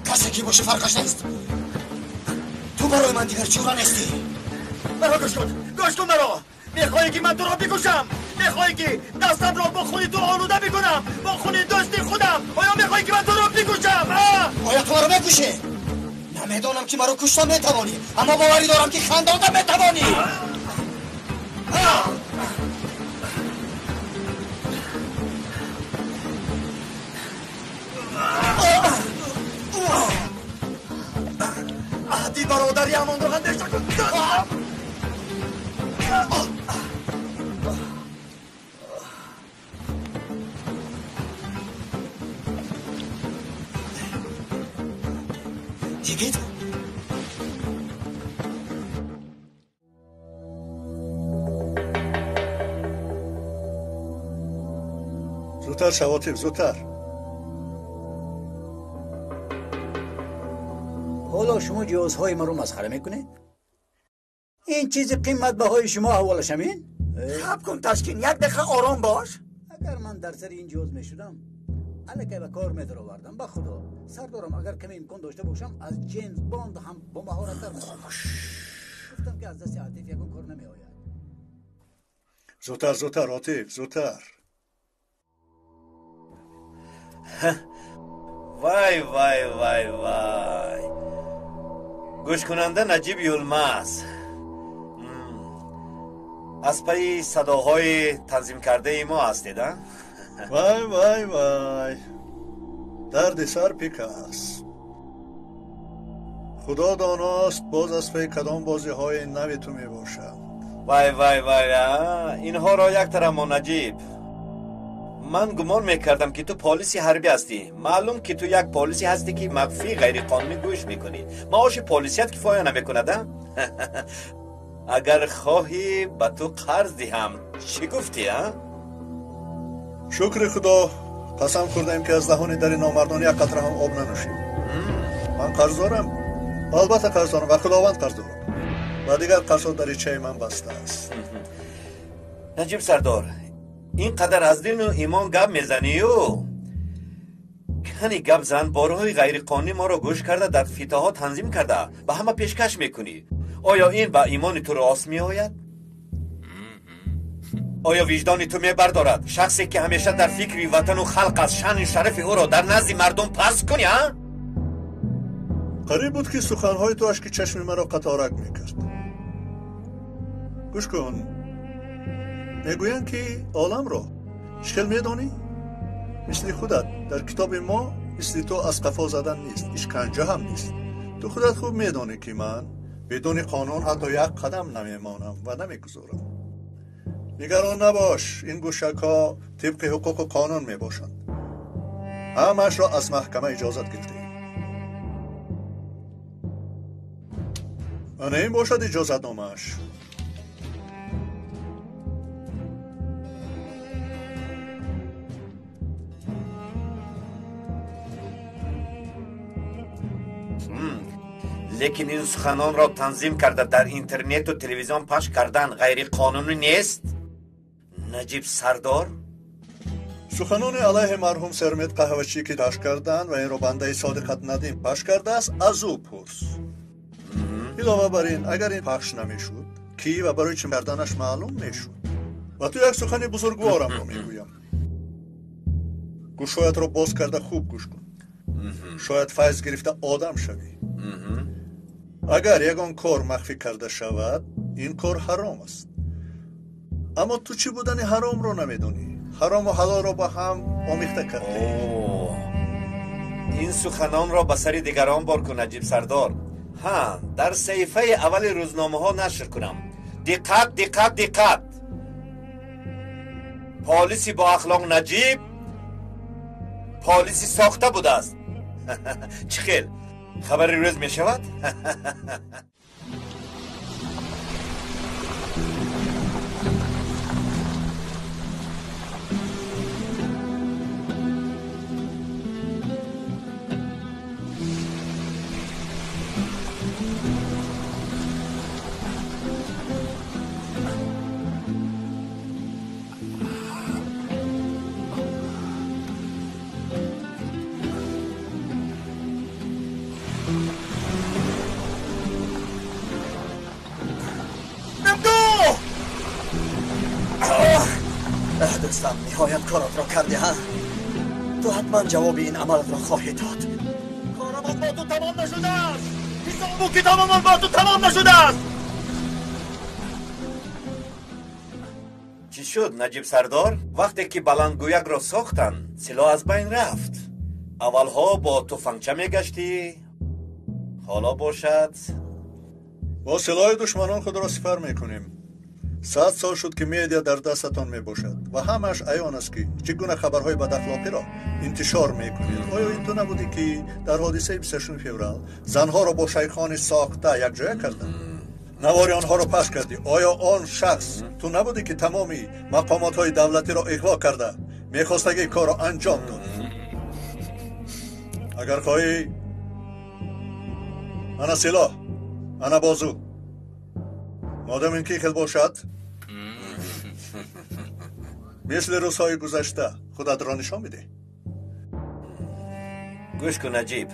Касе ки боши фарқаш нест. Ту барои ман дигар чура нестӣ. Маро гӯш кун, гӯш кун маро. Мехоҳӣ ки ман туро бикушам? Мехоҳӣ ки дастамро бо хуни ту олуда бикунам? Бо хуни дӯсти худам? Оё мехоҳӣ ки ман туро бикушам? Оё ту маро мекушӣ? Намедонам ки маро кушта метавонӣ, аммо боварӣ дорам ки хандонда метавонӣ. Аҳди бародариамонро андеша кун. Йигит? Зудтар шав, Отиф, зудтар. Ҳоло шумо ҷиҳозҳои маро масхара мекунед? Ин чизи қиматбаҳои шумо аҳволаш ҳамин? Хаб кун, Ташкин, як дақиқа ором бош. Агар ман дар сари ин ҷиҳоз мешудам, аллакай ба кор медаровардам. Ба Худо сардорам, агар каме имкон дошта бошам, аз Ҷеймс Бонд ҳам бомаҳораттар мешудам. Гуфтам ки аз дасти Атиф ягон кор намеояд. Зудтар, зудтар, Отиф, зудтар. Вай, вай, вай, вай. Гӯшкунанда Наҷиб Юлмаз. Аз пайи садоҳои танзимкардаи мо ҳастед, а? Вай, вай, вай. Дарди сар Пикас. Худо доност боз аз пайи кадом бозиҳои нави ту мебошанд. Вай, вай, вай, инҳоро як тараф мо, Наҷиб. Ман гумон мекардам, ки ту полиси ҳарбӣ ҳастӣ. Маълум, ки ту як полиси ҳастӣ, ки махфӣ ғайриқонунӣ гӯш мекунӣ. Маоши полисият кифоя намекунад, а? Агар хоҳӣ, ба ту қарз диҳам. Чӣ гуфтӣ, а? Шукри Худо, қасам хӯрдаем, ки аз даҳони дари номардон як қатра ҳам об нанӯшем. Ман қарз дорам, албатта қарз дорам ва Худованд қарз дорам ва дигар қарзҳо даричаи ман баста аст. Наҷиб сардор, ин қадар аз дину имон гап мезанию, кани гап зан, борҳои ғайриқонунӣ моро гӯш карда, дар фитаҳо танзим карда, ба ҳама пешкаш мекунӣ. Оё ин ба имони ту рост меояд? Оё виҷдони ту мебардорад шахсе ки ҳамеша дар фикри ватану халқ аст, шаъну шарафи ӯро дар назди мардум паст кунӣ, а? Қариб буд, ки суханҳои ту ашки чашми маро қаторак мекард. Гӯш кун, мегӯянд, ки оламро чӣ хел медонӣ? Мисли худат. Дар китоби мо мисли ту аз қафо задан нест, ишканҷа ҳам нест. Ту худат хуб медонӣ, ки ман бидуни қонун ҳатто як қадам намемонам ва намегузорам. Нигарон набош, ин гӯшакҳо тибқи ҳуқуқу қонун мебошанд. Ҳамаашро аз маҳкама иҷозат гирифтаем. Ана ин бошад иҷозатномааш. Лекин ин суханонро танзим карда, дар интернету телевизион пахш кардан ғайриқонунӣ нест? Наҷиб Сардор? Суханони алайҳи марҳум Сермед қаҳвачӣ ки пахш карданд ва инро бандаи Содиқат Надим пахш кардааст, аз ӯ пурс. Илова бар ин, агар ин пахш намешуд, кӣ ва барои чӣ карданаш маълум мешуд. Ва ту як сухани бузургворамро мегӯям. Гӯшҳоятро боз карда хуб гӯш кун. Шояд файз гирифта одам шавӣ. Агар ягон кор махфӣ карда шавад, ин кор ҳаром аст. Аммо ту чӣ будани ҳаромро намедонӣ. Ҳарому ҳалолро ба ҳам омехта кардӣ. Ин суханонро ба сари дигарон бор кун, Наҷиб Сардор. Ҳа, дар саҳифаи аввали рӯзномаҳо нашр кунам. Диққат, диққат, диққат! Полиси боахлоқ Наҷиб полиси сохта будааст. Чӣ хел? Хабари рӯз мешавад? Дӯстам, ниҳоят коротро кардӣ, ҳа? Ту ҳатман ҷавоби ин амалатро хоҳӣ дод. Корамон бо ту тамом нашудааст. Ҳисобу китобамон бо ту тамом нашудааст. Чӣ шуд, Наҷиб Сардор? Вақте ки баландгӯякро сохтанд, силоҳ аз байн рафт. Аввалҳо бо туфангча мегаштӣ, ҳоло бошад. Бо силоҳи душманон худро сипар мекунем. 100 сол шуд ки медиа дар дастатон мебошад ва ҳамааш аён аст ки чӣ гуна хабарҳои бадахлоқиро интишор мекунед. Оё ин ту набудӣ ки дар ҳодисаи 26 феврал занҳоро бо шайхони сохта якҷоя карданд? Навори онҳоро пахш кардӣ. Оё он шахс ту набудӣ ки тамоми мақомотҳои давлатиро иғво карда мехостагии корро анҷом дод? Агар хоҳӣ, ана силоҳ, ана бозу. Модам ин ки хел бошад, мисли рӯзҳои гузашта худатро нишон бидеҳ. Гӯш кун, Наҷиб.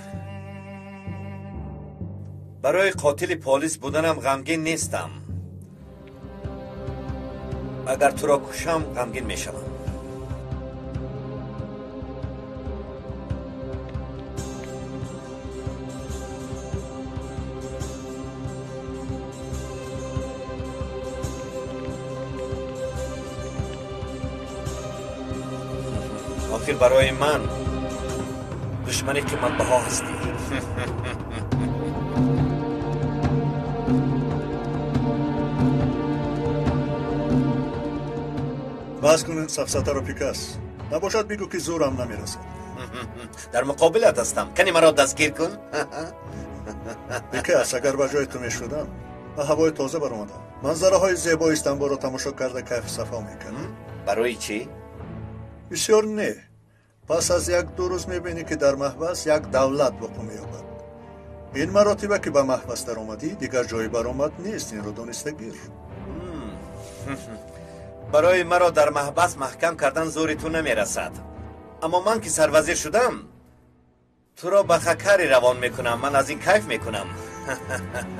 Барои қотили полис буданам ғамгин нестам. Агар туро кушам, ғамгин мешавам. Охир барои ман душмани қиматбаҳо ҳастӣ. Бас кун ин сафсатаро, Пикас. Набошад бигӯ ки зӯрам намерасад. Дар муқобилат ҳастам. Кани маро дастгир кун. Пикас, агар ба ҷои ту мешудам, ба ҳавои тоза баромадам, манзараҳои зебои Истанбулро тамошо карда кайфу сафо мекардам. Барои чӣ? Бисёр не. Пас аз як-ду рӯз мебинӣ ки дар маҳбас як давлат вуқӯъ меёбад. Ин маротиба ки ба маҳбас даромадӣ, дигар ҷои баромад нест. Инро дониста гир. Барои маро дар маҳбас маҳкам кардан зӯри ту намерасад. Аммо ман ки сарвазир шудам, туро ба хакари равон мекунам. Ман аз ин кайф мекунам.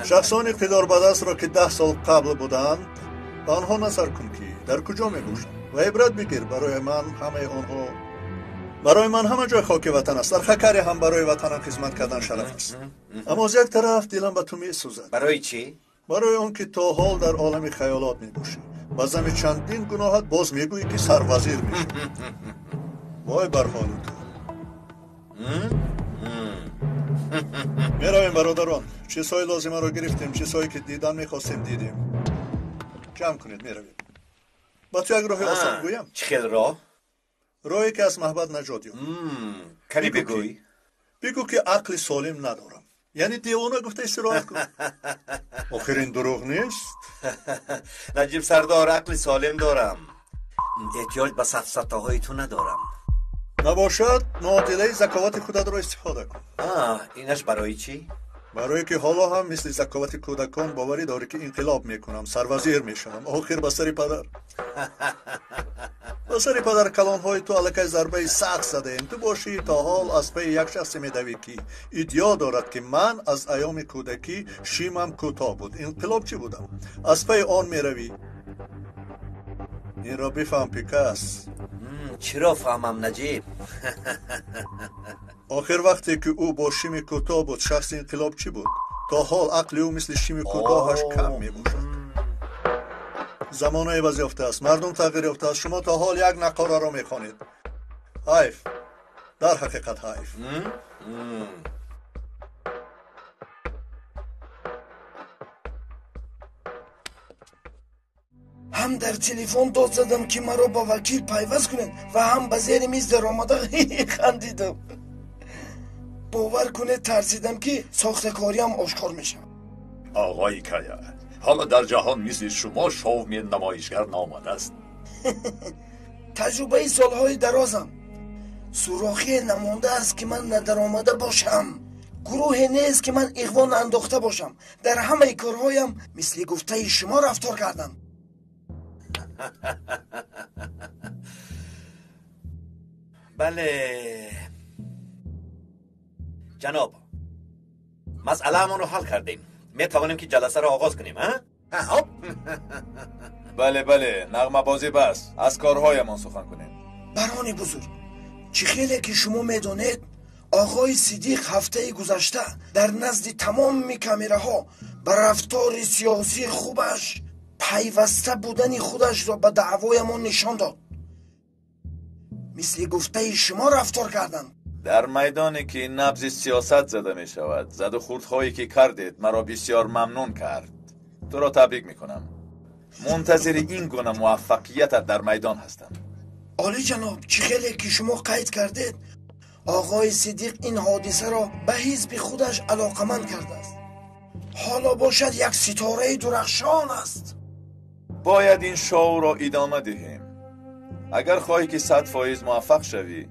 Шахсони иқтидорбадастро ки 10 сол қабл буданд, ба онҳо назар кун ки дар куҷо мебошанд ва ибрат бигир. Барои ман ҳамаи онҳо, барои ман ҳама ҷой хоки ватан аст. Дар хакаре ҳам барои ватанам хизмат кардан шараф аст. Аммо аз як тараф дилам ба ту месӯзад. Барои чӣ? Барои он ки то ҳол дар олами хаёлот мебошӣ. Ба зами чандин гуноҳат боз мегӯӣ ки сарвазир мешавӣ. Вой бар ҳоли ту. Меравем, бародарон. Чизҳои лозимаро гирифтем, чизҳое ки дидан мехостем дидем. Ҷамъ кунед, меравем. Ба ту як роҳи осон гӯям. Чӣ хел роҳ? Роҳе ки аз маҳбат наҷот ёб. Кани бигӯй. Бигӯ ки ақли солим надорам. Яъне девона гуфта истироҳат кун. Охир ин дурӯғ нест? Наҷиб Сардор, ақли солим дорам. Эҳтиёҷ ба сафсатаҳои ту надорам. Набошад, муодилаи заковати худатро истифода кун. Инаш барои чӣ? Барое ки ҳоло ҳам мисли заковати кӯдакон боварӣ дорӣ ки инқилоб мекунам, сарвазир мешавам. Охир ба сари падар. Ба сари падаркалонҳои ту аллакай зарбаи сахт задаем. Ту бошӣ то ҳол аз пайи як шахсе медавӣ, ки иддио дорад, ки ман аз айёми кӯдакӣ шимам кӯтоҳ буд, инқилобчӣ будам. Аз пайи он меравӣ. Инро бифаҳм, Пикас. Чиро фаҳмам, Наҷиб? Охир вақте ки ӯ бо шими кӯтоҳ буд, шахси инқилобчӣ буд. То ҳол ақли ӯ мисли шими кӯтоҳаш кам мебошад. Замона иваз ёфтааст, мардум тағйир ёфтааст. Шумо то ҳол як нақораро мехонед. Ҳайф, дар ҳақиқат ҳайф. Ҳам дар телефон дод задам, ки маро ба вакил пайваст кунед, ва ҳам ба зери миз даромада хандидам. Бовар кунед, тарсидам, ки сохтакориам ошкор мешавад. Оғои Кая, ҳоло дар ҷаҳон мисли шумо шоумен намоишгар наомадааст. Таҷрибаи солҳои дарозам. Сурохие намондааст, ки ман надаромада бошам. Гурӯҳе нест, ки ман иғво наандохта бошам. Дар ҳамаи корҳоям мисли гуфтаи шумо рафтор кардам. Бале, ҷаноб, масъалаамонро ҳал кардем. Метавонем, ки ҷаласаро оғоз кунем, а? Бале, бале, нағмабозӣ бас, аз корҳоямон сухан кунем. Барони бузург, чӣ хеле ки шумо медонед, оғои Сидиқ ҳафтаи гузашта дар назди тамоми камераҳо ба рафтори сиёсии хубаш пайваста будани худашро ба даъвоямон нишон дод. Мисли гуфтаи шумо рафтор карданд. Дар майдоне ки набзи сиёсат зада мешавад, заду хурдҳое ки кардед маро бисёр мамнун кард. Туро табрик мекунам. Мунтазири ин гуна муваффақиятат дар майдон ҳастам. Олӣ ҷаноб, чӣ хеле ки шумо қайд кардед, оғои Сидиқ ин ҳодисаро ба ҳизби худаш алоқаманд кардааст. Ҳоло бошад як ситораи дурахшон аст. Бояд ин шоуро идома диҳем. Агар хоҳӣ ки 100% муваффақ шавӣ,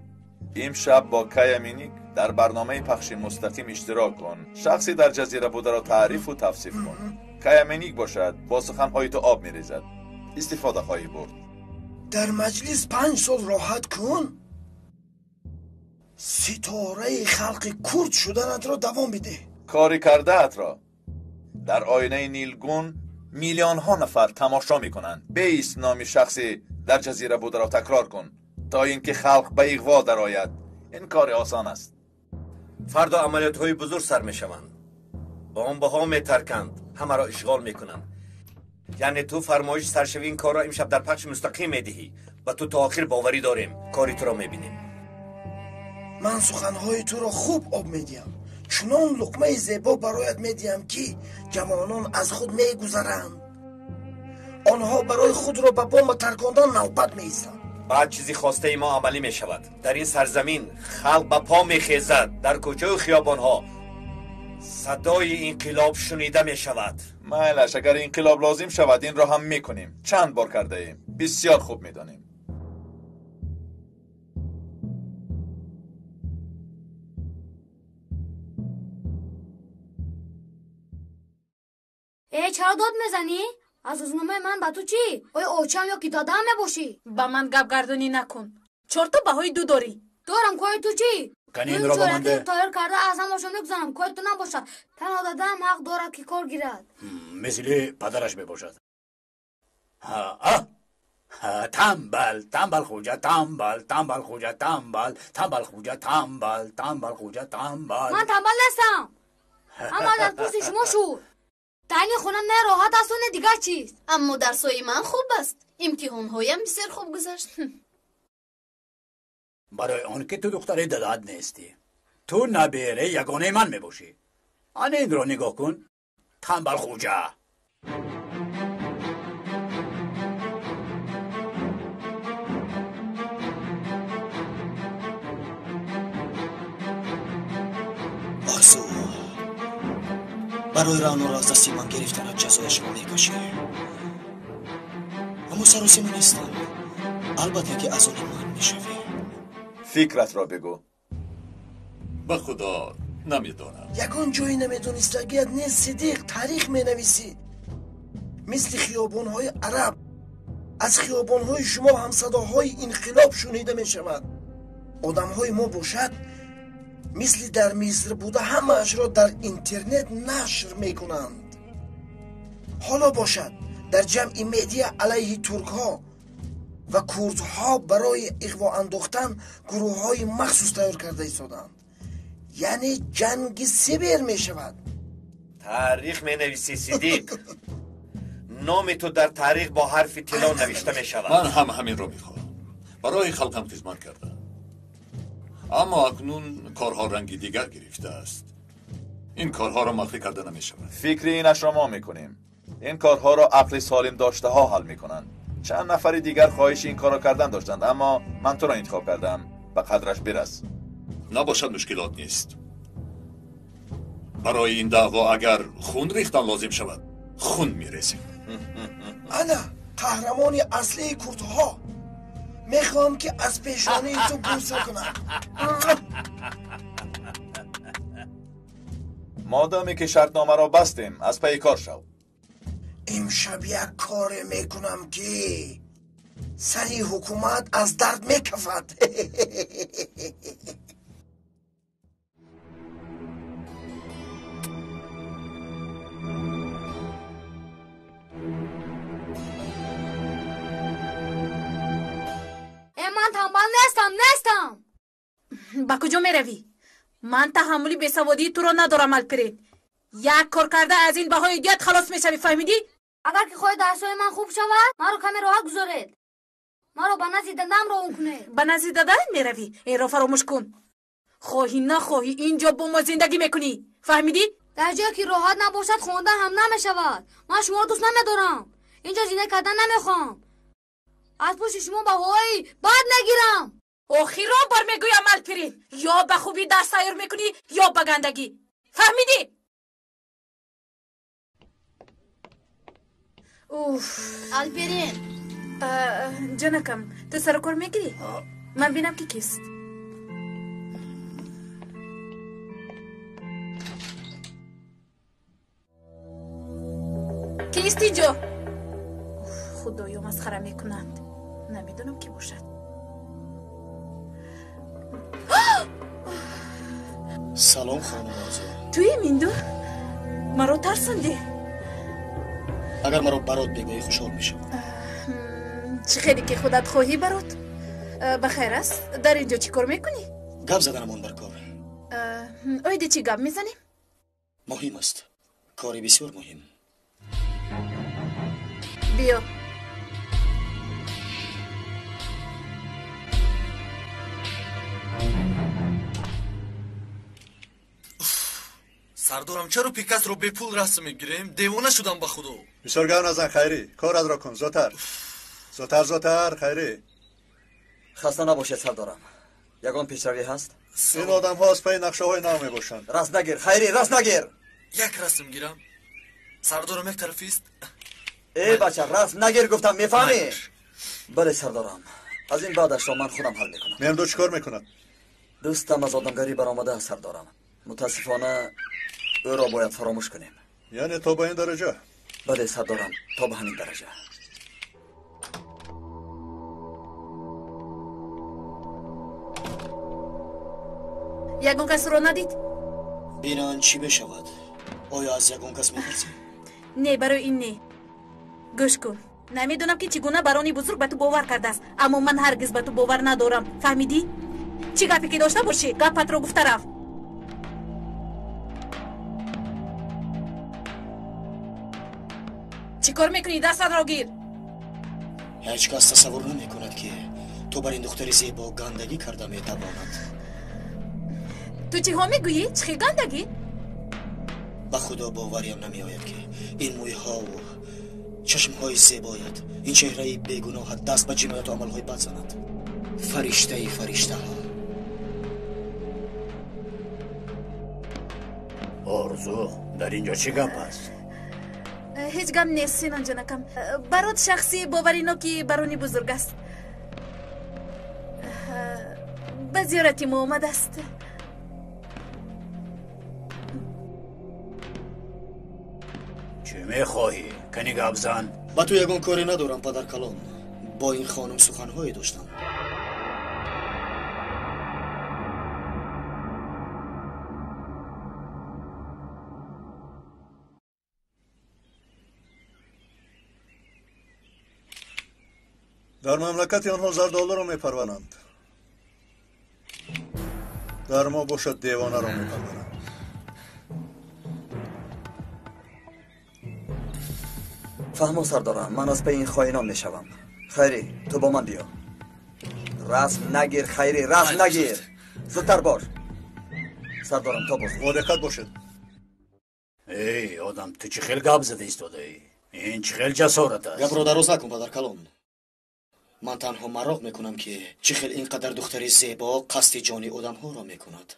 имшаб бо Кая Миник дар барномаи пахши мустақим иштирок кун. Шахсе дар ҷазира бударо таърифу тавсиф кун. Кая Миник бошад бо суханҳои ту об мерезад. Истифода хоҳӣ бурд. Дар маҷлис 5 сол роҳат кун, ситораи халқи курд шуданатро давом бидеҳ. Кори кардаатро дар оинаи нилгун миллионҳо нафар тамошо мекунанд. Бейст номи шахсе дар ҷазира бударо такрор кун, то ин ки халқ ба иғво дарояд. Ин кори осон аст. Фардо амалиётҳои бузург сар мешаванд. Бомбаҳо метарканд, ҳамаро ишғол мекунанд. Яъне ту фармоиши саршавии ин корро имшаб дар пахши мустақим медиҳӣ. Ба ту то охир боварӣ дорем. Кори туро мебинем. Ман суханҳои туро хуб об медиҳам. Чунон луқмаи зебо бароят медиҳам, ки ҷавонон аз худ мегузаранд. Онҳо барои худро ба бомба таркондан навбат меистанд. Баъд чизи хостаи мо амалӣ мешавад. Дар ин сарзамин халқ ба по мехезад. Дар кӯчаю хиёбонҳо садои инқилоб шунида мешавад. Майлаш, агар инқилоб лозим шавад, инро ҳам мекунем. Чанд бор кардаем, бисёр хуб медонем. Э, чаро дод мезанӣ? Аз рӯзномаи ман ба ту чӣ? Оё очам ё ки додам мебошӣ? Ба ман гапгардонӣ накун. Чорто баҳои ду дорӣ. Дорам, кои ту чӣ? Кани инро ба ман де. Тайёр карда аз ҳамашон мегузарам, кои ту набошад. Танҳо дадам ҳақ дорад, ки кор гирад. Мисли падараш мебошад. Тамбал, тамбал хуҷа, тамбал, тамбал хуҷа, тамбал, тамбал хуҷа, тамбал, тамбал хуҷа, тамбал. Ман тамбал нестам. Ҳама дар пушти шумо шуд. Дар ин хона не роҳат асту, не дигар чиз. Аммо дарсҳои ман хуб аст. Имтиҳонҳоям бисёр хуб гузашт. Барои он ки ту духтари дадат нестӣ. Ту набераи ягонаи ман мебошӣ. Ана инро нигоҳ кун. Тамбал хуҷа. Орзу, барои Раъноро аз дасти ман гирифтанат ҷазояшро мекашӣ. Аммо саросима нестам. Албатта ки аз они ман мешавӣ. Фикратро бигӯ. Ба худо намедонам. Ягон ҷои намедонистагият нест, Сидиқ. Таърих менависӣ, мисли хиёбонҳои араб. Аз хиёбонҳои шимол ҳам садоҳои инқилоб шунида мешавад. Одамҳои мо бошад, мисли дар Миср буда ҳамаашро дар интернет нашр мекунанд. Ҳоло бошад, дар ҷамъи медиа алайҳи туркҳо ва курдҳо барои иғво андохтан гурӯҳҳои махсус тайёр карда истоданд. Яъне ҷанги сибир мешавад. Таърих менависӣ, Сидиқ. Номи ту дар таърих бо ҳарфи тилло навишта мешавад. Ман ҳам ҳаминро мехоҳам. Барои халқам хизмат кардам. Аммо акнун корҳо ранги дигар гирифтааст. Ин корҳоро махфӣ карда намешавад. Фикри инашро мо мекунем. Ин корҳоро ақли солим доштаҳо ҳал мекунанд. Чанд нафари дигар хоҳиши ин корро кардан доштанд, аммо ман туро интихоб кардам. Ба қадраш бирас. Набошад, мушкилот нест. Барои ин даъво агар хун рехтан лозим шавад, хун мерезем. Ана қаҳрамони аслии курдҳо. Мехоҳам ки аз пешонии ту бӯса кунам. Модоме ки шартномаро бастем, аз пайи кор шав. Имшаб як коре мекунам ки сари ҳукумат аз дард мекафад. Ман танбал нестам, нестам. Ба куҷо меравӣ? Ман таҳаммули бесаводии туро надорам, Алпирин. Як кор карда аз ин баҳои идият халос мешавӣ, фаҳмидӣ? Агар ки хоҳед дарсҳои ман хуб шавад, маро каме роҳат гузоред. Маро ба назди дадам роҳон кунед. Ба назди дадаат меравӣ? Инро фаромӯш кун. Хоҳӣ нахоҳӣ инҷо бо мо зиндагӣ мекунӣ, фаҳмидӣ? Дар ҷое ки роҳат набошад, хондан ҳам намешавад. Ман шуморо дӯст намедорам. Инҷо зиндагӣ кардан намехоҳам. Аз пушти шумо баҳои бад мегирам. Охирон бор мегӯям, Алпирин, ё ба хубӣ дарс тайёр мекунӣ, ё ба гандагӣ. Фаҳмидӣ? Уф. Алпирин. Ҷонакам, ту сару кор мегирӣ? Ман бинам ки кист. Кист инҷо? Худоё, масхара мекунанд. Намедонам ки бошад. Салом, хонум Орзу. Туи, Минду? Маро тарсондӣ. Агар маро барот бигӯӣ, хушҳол мешавам. Чӣ хеле ки худат хоҳӣ, барот. Ба хайр аст. Дар инҷо чӣ кор мекунӣ? Гап заданамон бар кор. Оиди чӣ гап мезанем? Муҳим аст. Кори бисёр муҳим. Биё. Сардорам, чаро Пикасро бепул расм мегирем? Девона шудам ба худо. Бисёр гап назан, Хайрӣ. Коратро кун, зудтар. Зудтар, зудтар, Хайрӣ. Хаста набошед, сардорам. Ягон пешравӣ ҳаст? Ин одамҳо аз пайи нақшаҳои нав мебошанд. Раст нагир, Хайрӣ, раст нагир. Як расм гирам. Сардорам, як тарафист. Э бача, раст нагир гуфтам, мефаҳмӣ? Бале, сардорам. Аз ин баъдашро ман худам ҳал мекунам. Мемду чӣ кор мекунад? Дӯстам аз одамгарӣ баромада, сардорам. Мутаассифона ӯро бояд фаромӯш кунем. Яъне то ба ин дараҷа? Бале, сардорам, то ба ҳамин дараҷа. Ягон касро надид? Бинан чӣ мешавад? Оё аз ягон кас метарсӣ? Не, барои ин не. Гӯш кун. Намедонам ки чӣ гуна барони бузург ба ту бовар кардааст, аммо ман ҳаргиз ба ту бовар надорам. Фаҳмидӣ? Чӣ гапе ки дошта бошӣ, гапатро гуфта рафт. Чӣ кор мекунӣ? Дастатро гир. Ҳеҷ кас тасаввур намекунад ки ту бар ин духтари зебо гандагӣ карда метавонад. Ту чиҳо мегӯӣ? Чӣ хел гандагӣ? Ба худо бовариам намеояд ки ин мӯйҳову чашмҳои зебоят, ин чеҳраи бегуноҳат даст ба ҷинояту амалҳои бад занад. Фариштаи фариштаҳо. Орзу, дар инҷо чӣ гап аст? Ҳеҷ гап нест, Синон ҷонакам. Барот шахси бовариноки барони бузург аст. Ба зиёрати мо омадааст. Чӣ мехоҳӣ? Кани гап зан. Ба ту ягон коре надорам, падаркалон. Бо ин хонум суханҳое доштам. Дар мамлакати онҳо зардолуро мепарваранд, дар мо бошад девонаро мепарваранд. Фаҳмо сардорам, ман аз паи ин хоинон мешавам. Хайрӣ, ту бо ман биё. Расм нагир, Хайрӣ, расм нагир. Зудтар бош. Сардорам, то боз. Бо диққат бошед. Эй, одам, ту чӣ хел гап зада истодаӣ? Ин чӣ хел ҷасорат аст? Гапро дароз накун, падаркалон. Ман танҳо мароқ мекунам, ки чӣ хел ин қадар духтари зебо қасди ҷони одамҳоро мекунад.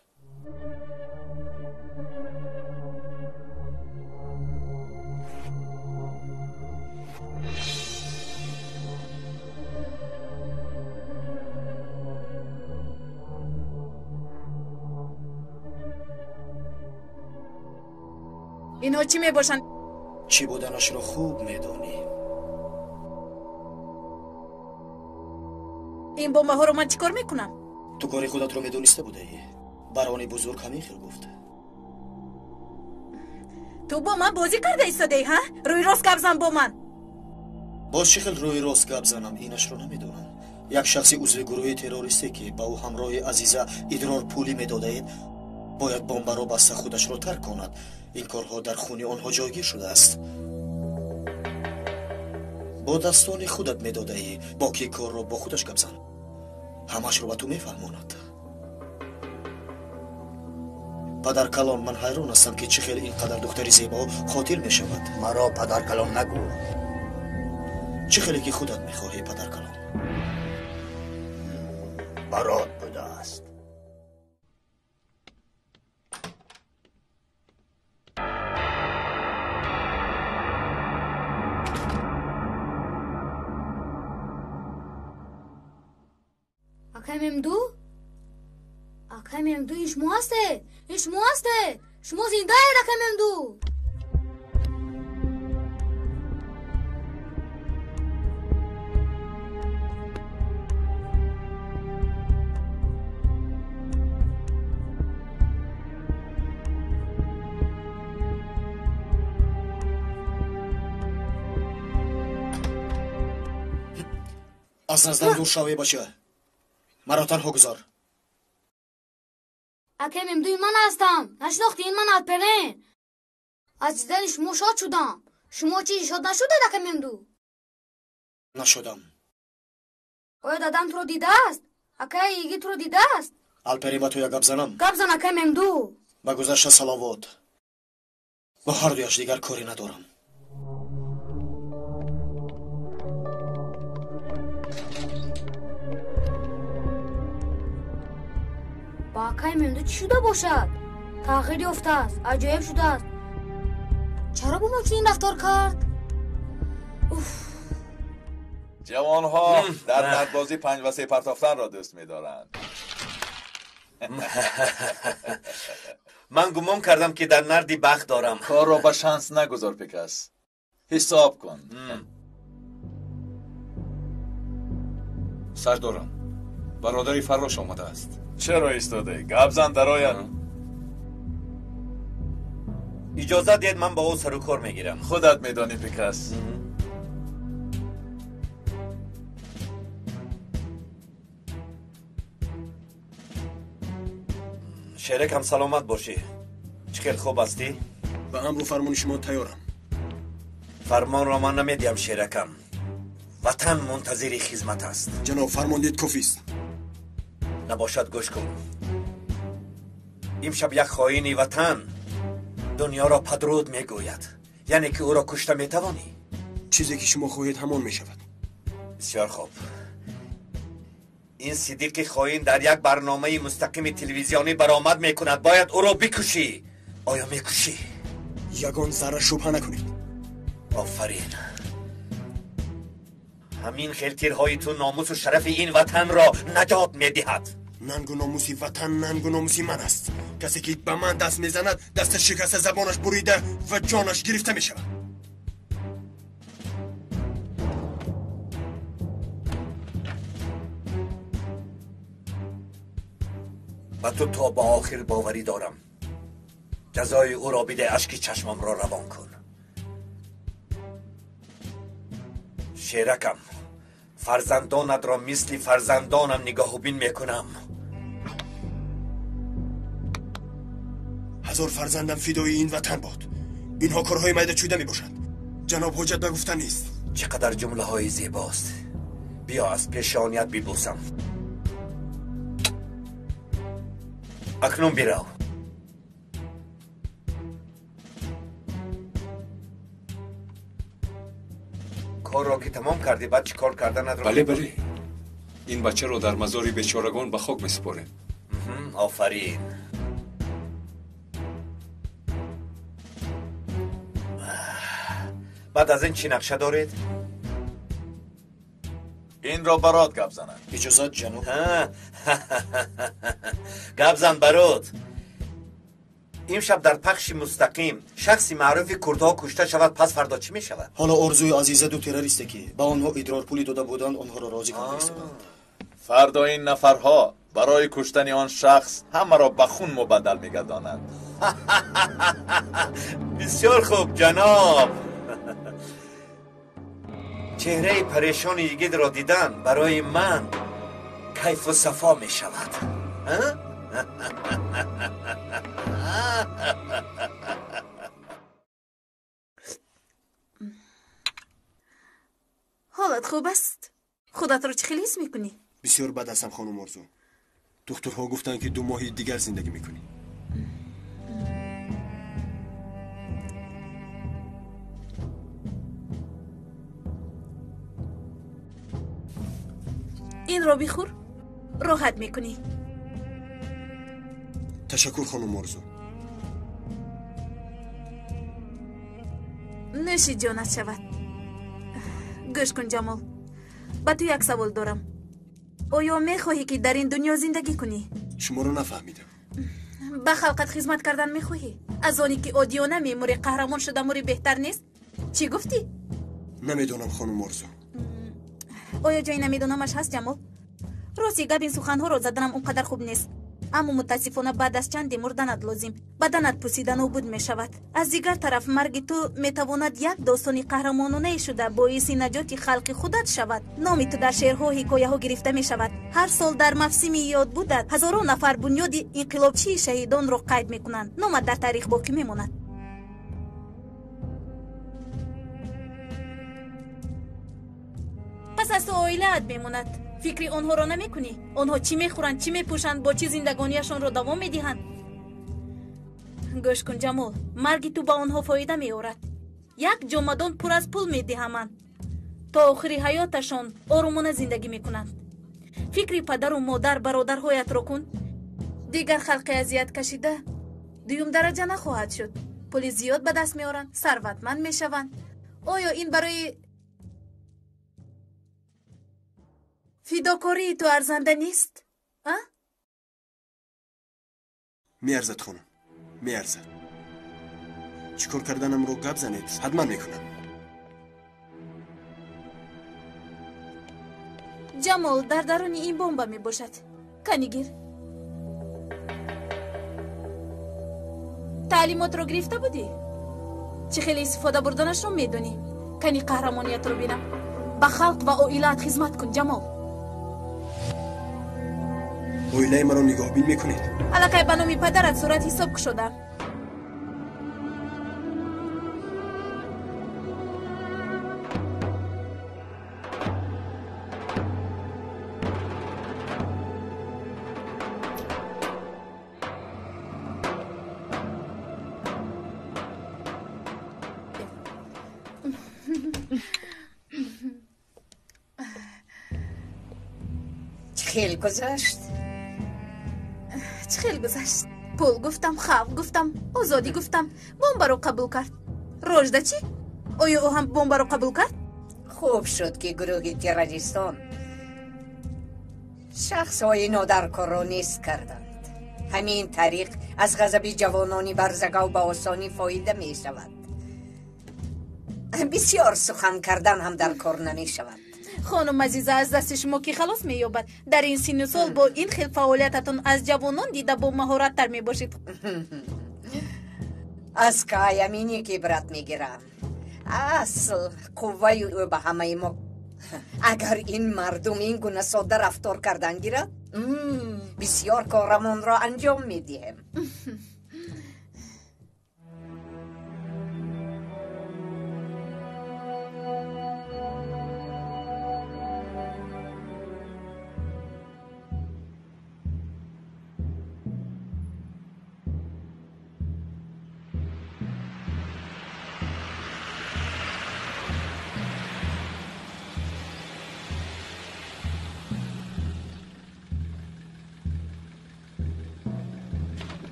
Инҳо чӣ мебошанд? Чӣ буданашро хуб медонӣ. Ин бомбаҳоро ман чӣ кор мекунам? Ту кори худатро медониста будаӣ. Барони бузург ҳамин хел гуфт. Ту бо ман бозӣ карда истодаӣ, ҳа? Рӯи рост гап зан бо ман. Боз чӣ хел рӯи рост гап занам, инашро намедонам. Як шахси узви гурӯҳи террористе, ки ба ӯ ҳамроҳи Азиза идрор пулӣ медодаед, бояд бомбаро баста худашро тарк кунад. Ин корҳо дар хуни онҳо ҷойгир шудааст. Бо дастони худат медодаӣ, боқӣ корро бо худаш гап зан. Ҳамашро ба ту мефаҳмонад. Падаркалон, ман ҳайрон ҳастам, ки чӣ хел ин қадар духтари зебо қотил мешавад. Маро падаркалон нагӯ. Чӣ хеле ки худат мехоҳӣ, падаркалон. Барот будааст. Акай Мемду? Акай Мемду, ин шумо ҳастед? Ин шумо ҳастед? Шумо зиндаед, акай Мемду? Аз наздам дур шав, эй бача. Маро танҳо гузор. Акай Мемду, ин ман ҳастам. Нашинохтӣ? Ин ман Алперен. Аз дидани шумо шод шудам. Шумо чӣ, шод нашудед, акай Мемду? Нашудам. Оё дадам туро дидааст? Акай Йигит туро дидааст? Алперен, ба ту як гап занам? Гап зан, акай Мемду. Ба гузашта салавот. Бо ҳар дуяш дигар коре надорам. Ба акай Мемду чӣ шуда бошад? Тағйир ёфтааст, аҷоиб шудааст. Чаро бо мо чунин рафтор кард? Уф! Ҷавонҳо дар нардбозӣ 5 ва 3 партофтанро дӯст медоранд. Ман гумон кардам, ки дар нарди бахт дорам. Корро ба шанс нагузор, Пикас. Ҳисоб кун. Сардорам, бародари Фаррош омадааст. Чаро истодаӣ? Гап зан, дарояд. Иҷозат диҳед, ман бо ӯ сару кор мегирам. Худат медонӣ, Пикас. Шеракам, саломат бошӣ. Чӣ хел хуб ҳастӣ? Ба амру фармони шумо тайёрам. Фармонро ман намедиҳам, шеракам. Ватан мунтазири хизмат аст. Ҷаноб, фармон дид кофист. Набошад, гӯш кун. Имшаб як хоини ватан дунёро падруд мегӯяд. Яъне ки ӯро кушта метавонӣ? Чизе ки шумо хоҳед, ҳамон мешавад. Бисёр хуб. Ин Сидиқи хоин дар як барномаи мустақими телевизионӣ баромад мекунад. Бояд ӯро бикушӣ. Оё мекушӣ? Ягон зарра шубҳа накунед. Офарин. Ҳамин хел тирҳои ту номусу шарафи ин ватанро наҷот медиҳад. Нангу номуси ватан нангу номуси ман аст. Касе ки ба ман даст мезанад, дасташ шикаста, забонаш бурида ва ҷонаш гирифта мешавад. Ба ту то ба охир боварӣ дорам. Ҷазои ӯро биде, ашки чашмамро равон кун. Шеракам, фарзандонатро мисли фарзандонам нигоҳубин мекунам. Ҳазор фарзандам фидои ин ватан бод. Инҳо корҳои майдачӯда мебошанд. Ҷаноб, ҳоҷат ба гуфтан нест. Чӣ қадар ҷумлаҳои зебост. Биё аз пешоният бибӯсам. Акнун бирав. Корро ки тамом кардӣ, баъд чӣ кор карданатро? Бале, бале. Ин бачаро дар мазори бечорагон ба хок месупорем. Офарин. Баъд аз ин чӣ нақша доред? Инро Барот гап занад. Иҷозат, ҷаноб. Гап зан, Барот. Имшаб дар пахши мустақим шахси маъруфи курдҳо кушта шавад, пас фардо чӣ мешавад? Ҳоло Орзуи Азиза ду террористе ки ба онҳо идрорпулӣ дода буданд, онҳоро розӣ карда истоданд. Фардо ин нафарҳо барои куштани он шахс ҳамаро ба хун мубаддал мегардонанд. Бисёр хуб, ҷаноб. Чеҳраи парешони йигитро дидан барои ман кайфу сафо мешавад. Ҳолат хуб аст? Худатро чӣ хел ҳис мекунӣ? Бисёр бад ҳастам, хонум Орзу. Духтурҳо гуфтанд, ки 2 моҳи дигар зиндагӣ мекунӣ. Инро бихӯр, роҳат мекунӣ. Ташаккур, хонум Орзу. Нӯши ҷонат шавад. Гӯш кун, Ҷамол, ба ту як савол дорам. Оё мехоҳӣ, ки дар ин дунё зиндагӣ кунӣ? Шуморо нафаҳмидам. Ба халқат хизмат кардан мехоҳӣ? Аз оне ки оддиёна мемурӣ, қаҳрамон шуда мурӣ беҳтар нест? Чӣ гуфтӣ? Намедонам, хонум Орзу. Оё ҷои намедонамаш ҳаст, Ҷамол? Рости гап, ин суханҳоро заданам он қадар хуб нест. Аммо мутаассифона баъд аз чанде мурданат лозим. Баданат пусида нобуд мешавад. Аз дигар тараф, марги ту метавонад як достони қаҳрамононае шуда боиси наҷоти халқи худат шавад. Номи ту дар шеърҳо, ҳикояҳо гирифта мешавад. Ҳар сол дар мавсими ёдбудат ҳазорон нафар бунёди инқилобчии шаҳидонро қайд мекунанд. Номат дар таърих боқӣ мемонад. Пас аз ту оилаат мемонад. Фикри онҳоро намекунӣ? Онҳо чӣ мехӯранд, чӣ мепӯшанд, бо чӣ зиндагонияшонро давом медиҳанд? Гӯш кун, Ҷамол, марги ту ба онҳо фоида меорад. Як ҷомадон пур аз пул медиҳаманд. То охири ҳаёташон орумона зиндагӣ мекунанд. Фикри падару модар, бародарҳоятро кун. Дигар халқи азият кашида дуюм дараҷа нахоҳад шуд. Пули зиёд ба даст меоранд, сарватманд мешаванд. Оё ин барои фидокории ту арзанда нест? А? Меарзад, хонум, меарзад. Чӣ кор карданамро гап занед, ҳатман мекунам. Ҷамол, дар даруни ин бомба мебошад. Канигир. Таълимотро гирифта будӣ? Чӣ хеле истифода бурданашро медонӣ? Кани қаҳрамониятро бинам. Ба халқ ва оилаат хизмат кун, Ҷамол. Оилаи маро нигоҳбин мекунед? Аллакай ба номи падарат сурат ҳисоб кушодам. Хел гузашт? Чӣ хел гузашт? Пул гуфтам, хавф гуфтам, озодӣ гуфтам, бомбаро қабул кард. Рожда чӣ? Оё ӯ ҳам бомбаро қабул кард? Хуб шуд, ки гурӯҳи террористон шахсҳои нодаркорро нест карданд. Ҳамин тариқ аз ғазаби ҷавонони барзагав ба осонӣ фоида мешавад. Бисёр сухан кардан ҳам дар кор намешавад. Хонум Азиза, аз дасти шумо ки халос меёбад? Дар ин синну сол бо ин хел фаъолиятатон аз ҷавонон дида бо маҳораттар мебошед. Аз Каяминик ибрат мегирам. Асл қувваи ӯ ба ҳамаи мо. Агар ин мардум ин гуна содда рафтор кардан гирад, бисёр корамонро анҷом медиҳем.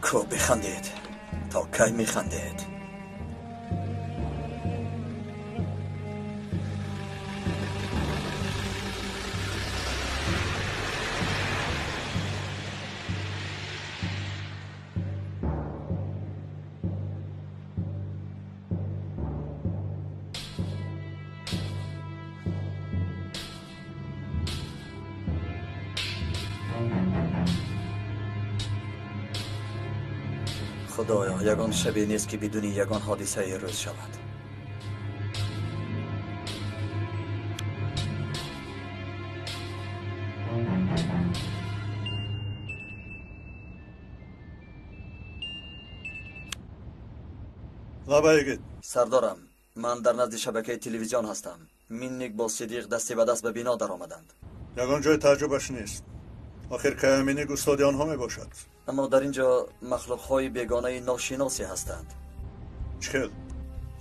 Ко бихандед, то кай механдед? Худоё, ягон шабе нест, ки бидуни ягон ҳодисае рӯз шавад. Лабайгит. Сардорам, ман дар назди шабакаи телевизион ҳастам. Минник бо Сидиқ дасти ба даст ба бино даромаданд. Ягон ҷои тааҷҷубаш нест. Охир Каяминик устоди онҳо мебошад. Аммо дар ин ҷо махлуқҳои бегонаи ношиносе ҳастанд. Чӣ хел?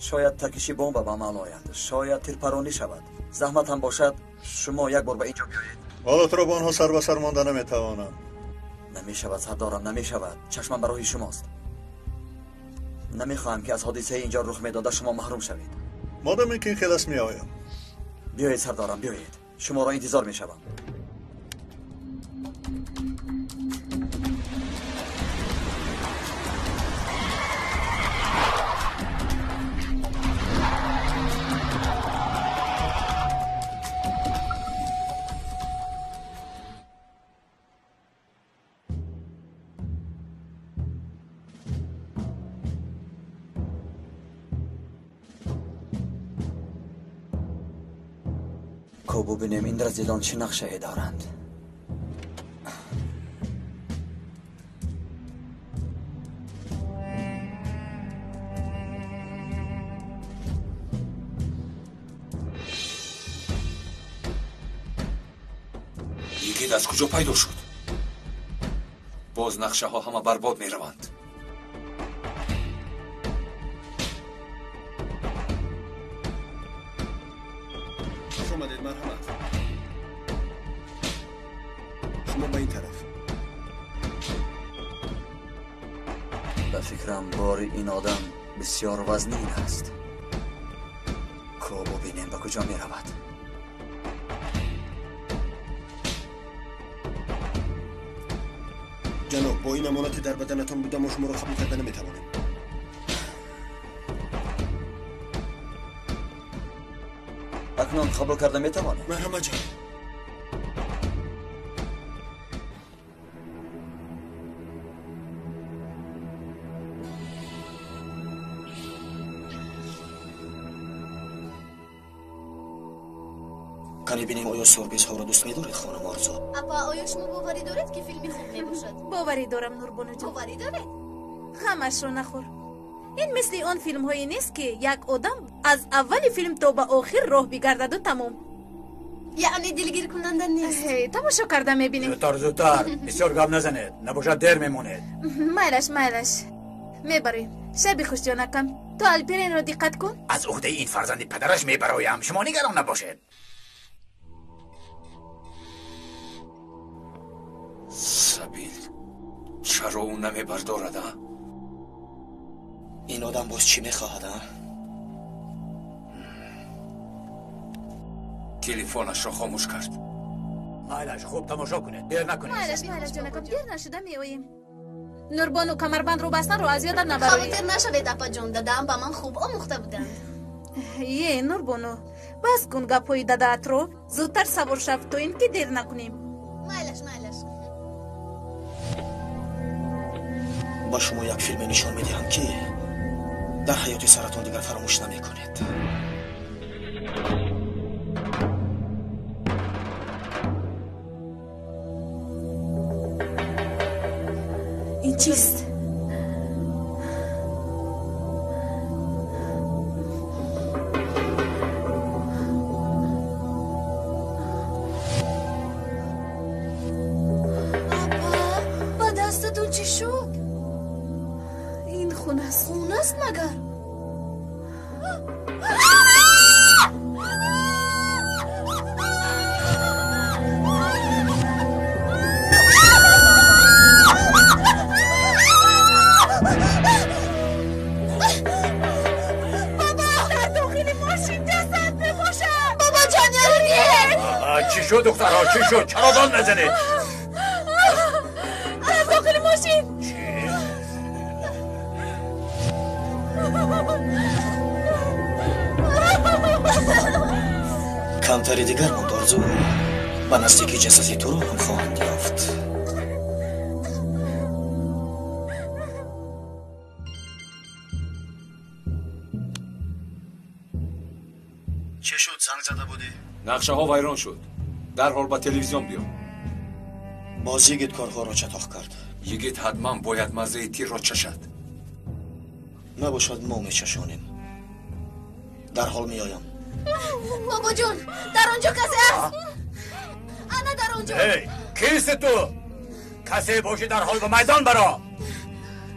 Шояд таркиши бомба ба амал ояд, шояд тирпаронӣ шавад. Заҳмат ҳам бошад, шумо як бор ба ин ҷо биёед. Ҳоло туро бо онҳо сар ба сар монда наметавонам. Намешавад, сардорам, намешавад. Чашмам ба роҳи шумост. Намехоҳам, ки аз ҳодисаи ин ҷо рух медода шумо маҳрум шавед. Модоме ки ин хел аст, меоям. Биёед, сардорам, биёед. Шуморо интизор мешавам. Ко бубинем, ин разилон чӣ нақшае доранд. Йигит аз куҷо пайдо шуд? Боз нақшаҳо ҳама барбод мераванд. Омадед, марҳамат. Шумо ба ин тараф. Ба фикрам, бори ин одам бисёр вазнин аст. Ко бубинем, ба куҷо меравад. Ҷаноб, бо ин амонате дар баданатон буда, мо шуморо қабул карда наметавонем. Акнун қабул карда метавонем? Марҳамат, ҷаноб. Кани бинем, оё сюрпризҳоро дӯст медоред, хонум Орзу? Апа, оё шумо боварӣ доред, ки филми хуб мебошад? Боварӣ дорам, Нурбонуҷон. Боварӣ доред? Ғамашро нахӯр. Ин мисли он филмҳое нест, ки як одам аз аввали филм то ба охир роҳ бигардаду тамом. Яъне дилгиркунанда нест. Тамошо карда мебинем. Зудтар, зудтар, бисёр гап назанед, набошад дер мемонед. Майлаш, майлаш, мебарем. Шаби хуш, ҷонакам. Ту Алперенро диққат кун. Аз уҳдаи ин фарзанди падараш мебароям, шумо нигарон набошед. Сабил, чаро ӯ намебардорад, а? Ин одам боз чӣ мехоҳад, а? Телефонашро хомӯш кард. Майлаш, хуб тамошо кунед, дер накунед. Майлаш, майлаш ҷонакам, дер нашуда меоем. Нурбону, камарбандро бастанро аз ёдат набарӣ. Хавотир нашавед, апаҷон, дадаам ба ман хуб омӯхта буданд. Е, Нурбону, бас кун гапҳои дадаатро, зудтар савор шав, то ин ки дер накунем. Майлаш, майлаш. Ба шумо як филме нишон медиҳам, ки дар ҳаёти саратон дигар фаромӯш намекунед. Ин чист? Апа, ба дастатон чӣ шуд? Ин хун аст. Хун аст магар? چی شد دخترها؟ چی شد؟ چرا داد نزنید؟ در داخل ماشین. چی؟ камтари дигар монд, Орзу. Ба наздики ҷасади туро ҳам хоҳанд ёфт. Чӣ шуд? Занг зада будӣ? Нақшаҳо вайрон шуд. Дарҳол ба телевизион биё. Боз йигит корҳоро чатоқ кард. Йигит ҳатман бояд маззаи тирро чашад. Набошад, мо мечашонем. Дарҳол меоям. Бобоҷон, дар он ҷо касе аст. Ана дар он ҷо. Эй, кисти ту? Касе бошӣ, дарҳол ба майдон баро.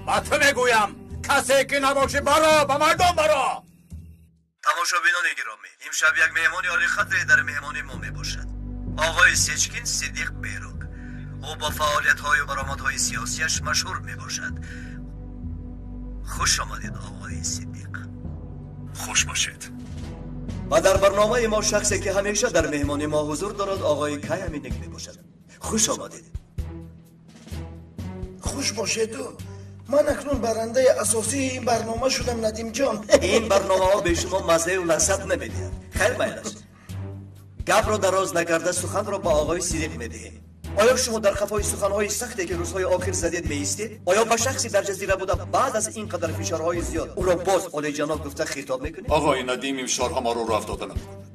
Ба ту мегӯям, касе ки набошӣ, баро, ба майдон баро. Тамошобинони гиромӣ, имшаб як меҳмони олиқадре дар меҳмони мо мебошад. Оғои Сечкин Сидиқ Берук. Ӯ бо фаъолиятҳою баромадҳои сиёсияш машҳур мебошад. Хуш омадед, оғои Сидиқ. Хуш бошед. Ва дар барномаи мо шахсе ки ҳамеша дар меҳмони мо ҳузур дорад, оғои Каяминик мебошад. Хуш омадед. Хуш бошеду. Ман акнун барандаи асосии ин барнома шудам, Надимҷон. Ин барномаҳо бе шумо маззаю лаззат намедиҳад. Хайр, майлаш. Гапро дароз накарда суханро ба оғои Сидиқ медиҳем. Оё шумо дар қафои суханҳои сахте ки рӯзҳои охир задед меистед? Оё ба шахси дар ҷазира буда баъд аз ин қадар фишорҳои зиёд ӯро боз олиҷаноб гуфта хитоб мекунед? Оғои Надим, ин фишорҳо моро роҳ афтода намекунад.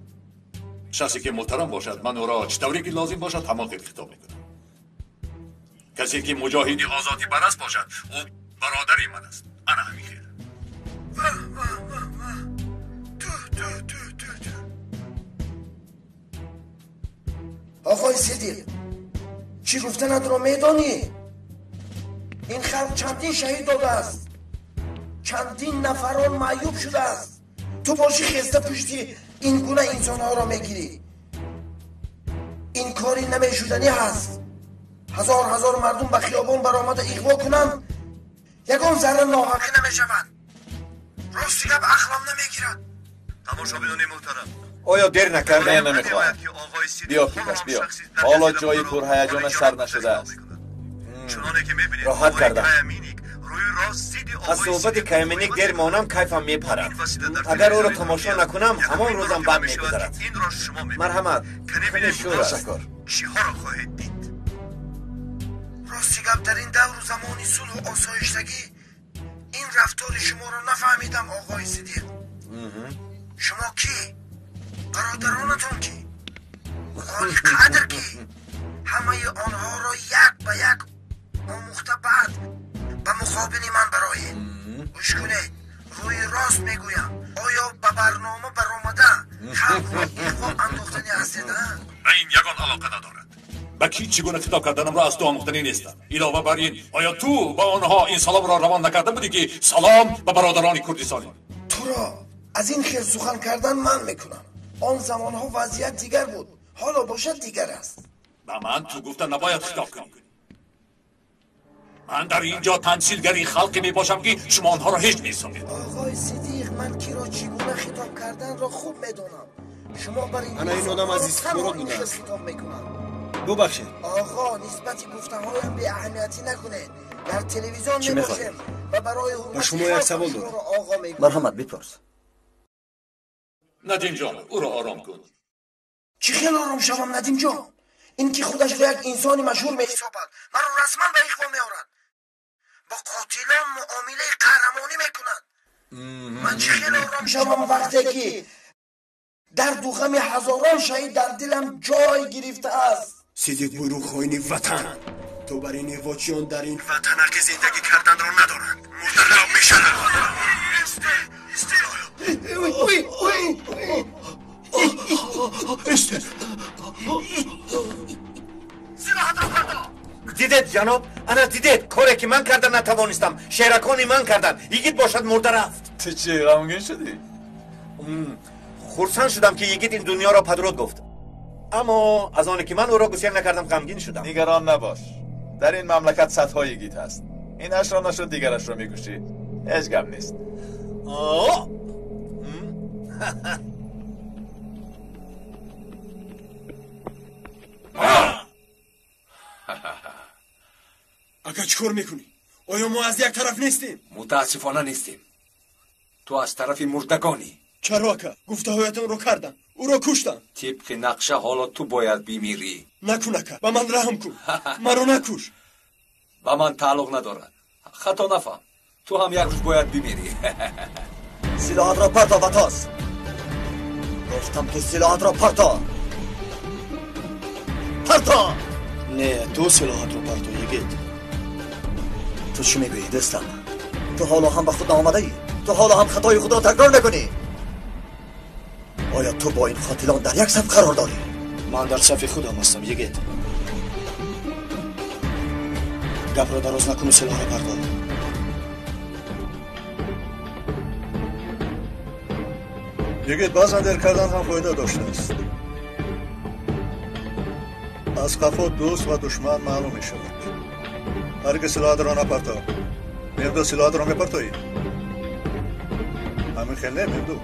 Шахсе ки муҳтарам бошад, ман ӯро чӣ тавре ки лозим бошад, ҳамон хел хитоб мекунам. Касе ки муҷоҳиди озодипараст бошад, ӯ бародари ман аст. Ана ҳамин хел. Оғои Сидиқ, чӣ гуфтанатро медонӣ? Ин халқ чандин шаҳид додааст, чандин нафарон маъюб шудааст. Ту бошӣ хеста пушти ин гуна инсонҳоро мегирӣ. Ин кори намешуданӣ ҳаст. Ҳазор ҳазор мардум ба хиёбон баромада иғво кунанд, ягон зарра ноҳақӣ намешавад. Рости гап, ақлам намегирад. Тамошобинони муҳтарам, оё дер накарда? Намехоҳам. Биё, Пикаш, биё. Ҳоло ҷои пурҳаяҷона сар нашудааст. Роҳат кардам. Аз суҳбати Каяминик дер монам, кайфам мепарад. Агар ӯро тамошо накунам, ҳамон рӯзам бад мегузарад. Марҳамат, хеле шур аст. Ташаккур. Чиҳоро хоҳед дид? Рости гап, дар ин давру замони сулҳу осоиштагӣ ин рафтори шуморо нафаҳмидам, оғои Сидиқ. Шумо кӣ? Бародаронатон кӣ? Олиқадр кӣ? Ҳамаи онҳоро як ба як омӯхта баъд ба муқобили ман бароед. Гӯш кунед, рӯи рост мегӯям. Оё ба барнома баромада халқро иғво андохтанӣ ҳастед? Ба ин ягон алоқа надорад. Ба кӣ чӣ гуна хитоб карданамро аз ту омӯхтанӣ нестам. Илова бар ин, оё ту ба онҳо ин саломро равон накарда будӣ, ки салом ба бародарони курдистонӣ? Туро аз ин хел сухан кардан ман мекунам. Он замонҳо вазъият дигар буд, ҳоло бошад дигар аст. Ба ман ту гуфта набояд хитоб кунӣ. Ман дар ин ҷо тамсилгари халқе мебошам, ки шумо онҳоро ҳеҷ меҳисобед. Оғои Сидиқ, ман киро чӣ гуна хитоб карданро хуб медонам. Шумо бар ин Ана ин одам аз танҳо истихборот ин хел будааст. хитоб мекунанд. Бубахшед. Оғо, нисбати гуфтаҳоям беаҳамиятӣ накунед. Дар телевизион мебошем ва барои Ба шумо як савол дорам. Оғо мегӯям. Марҳамат, бипурс. Надимҷон, ӯро ором кун. Чӣ хел ором шавам, Надимҷон? Ин ки худашро як инсони машҳур меҳисобад, маро расман ба иғво меорад. Бо қотилон муомилаи қаҳрамонӣ мекунад. Ман чӣ хел ором шавам вақте ки дарду ғами ҳазорон шаҳид дар дилам ҷой гирифтааст. Сидиқ буйруқ хоини ватан. То бар ин иғвочиён дар ин ватан ҳаққи зиндагӣ карданро надоранд. Мурдарав мешаванд. Дидед, ҷаноб, ана дидед, коре ки ман карда натавонистам, шеракони ман карданд. Йигит бошад мурда рафт. Ту чӣ, ғамгин шудӣ? Хурсанд шудам ки йигит ин дунёро падруд гуфт. Аммо аз оне ки ман ӯро гусел накардам ғамгин шудам. Нигарон набош. Дар ин мамлакат садҳо йигит ҳаст. Инашро нашуд, дигарашро мекушӣ. Ҳеҷ гап нест. Ака, чӣ кор мекунӣ? Оё мо аз як тараф нестем? Мутаассифона нестем. Ту аз тарафи мурдагонӣ. Чаро, ака? Гуфтаҳоятонро кардам. Ӯро куштам. Тибқи нақша ҳоло ту бояд бимирӣ. Накун, ака, ба ман раҳм кун. Маро накуш. Ба ман тааллуқ надорад. Хато нафаҳм. Ту ҳам як рӯз бояд бимирӣ. Силоҳатро парто, Ватос. Гуфтам ки силоҳатро парто. Парто! Не, ту силоҳатро парто, йигит. Ту чӣ мегӯӣ, дӯстам? Ту ҳоло ҳам ба худ наомадаӣ? Ту ҳоло ҳам хатои худро такрор мекунӣ? Оё ту бо ин қотилон дар як саф қарор дорӣ? Ман дар сафи худам ҳастам, йигит. Гапро дароз накуну силоҳро парто. Йигит, баъзан дер кардан ҳам фоида доштааст. Аз қафо дӯст ва душман маълум мешавад. Ҳаргиз силоҳатро напарто. Мемду, силоҳатро мепартоӣ? Ҳамин хел не, Мемду?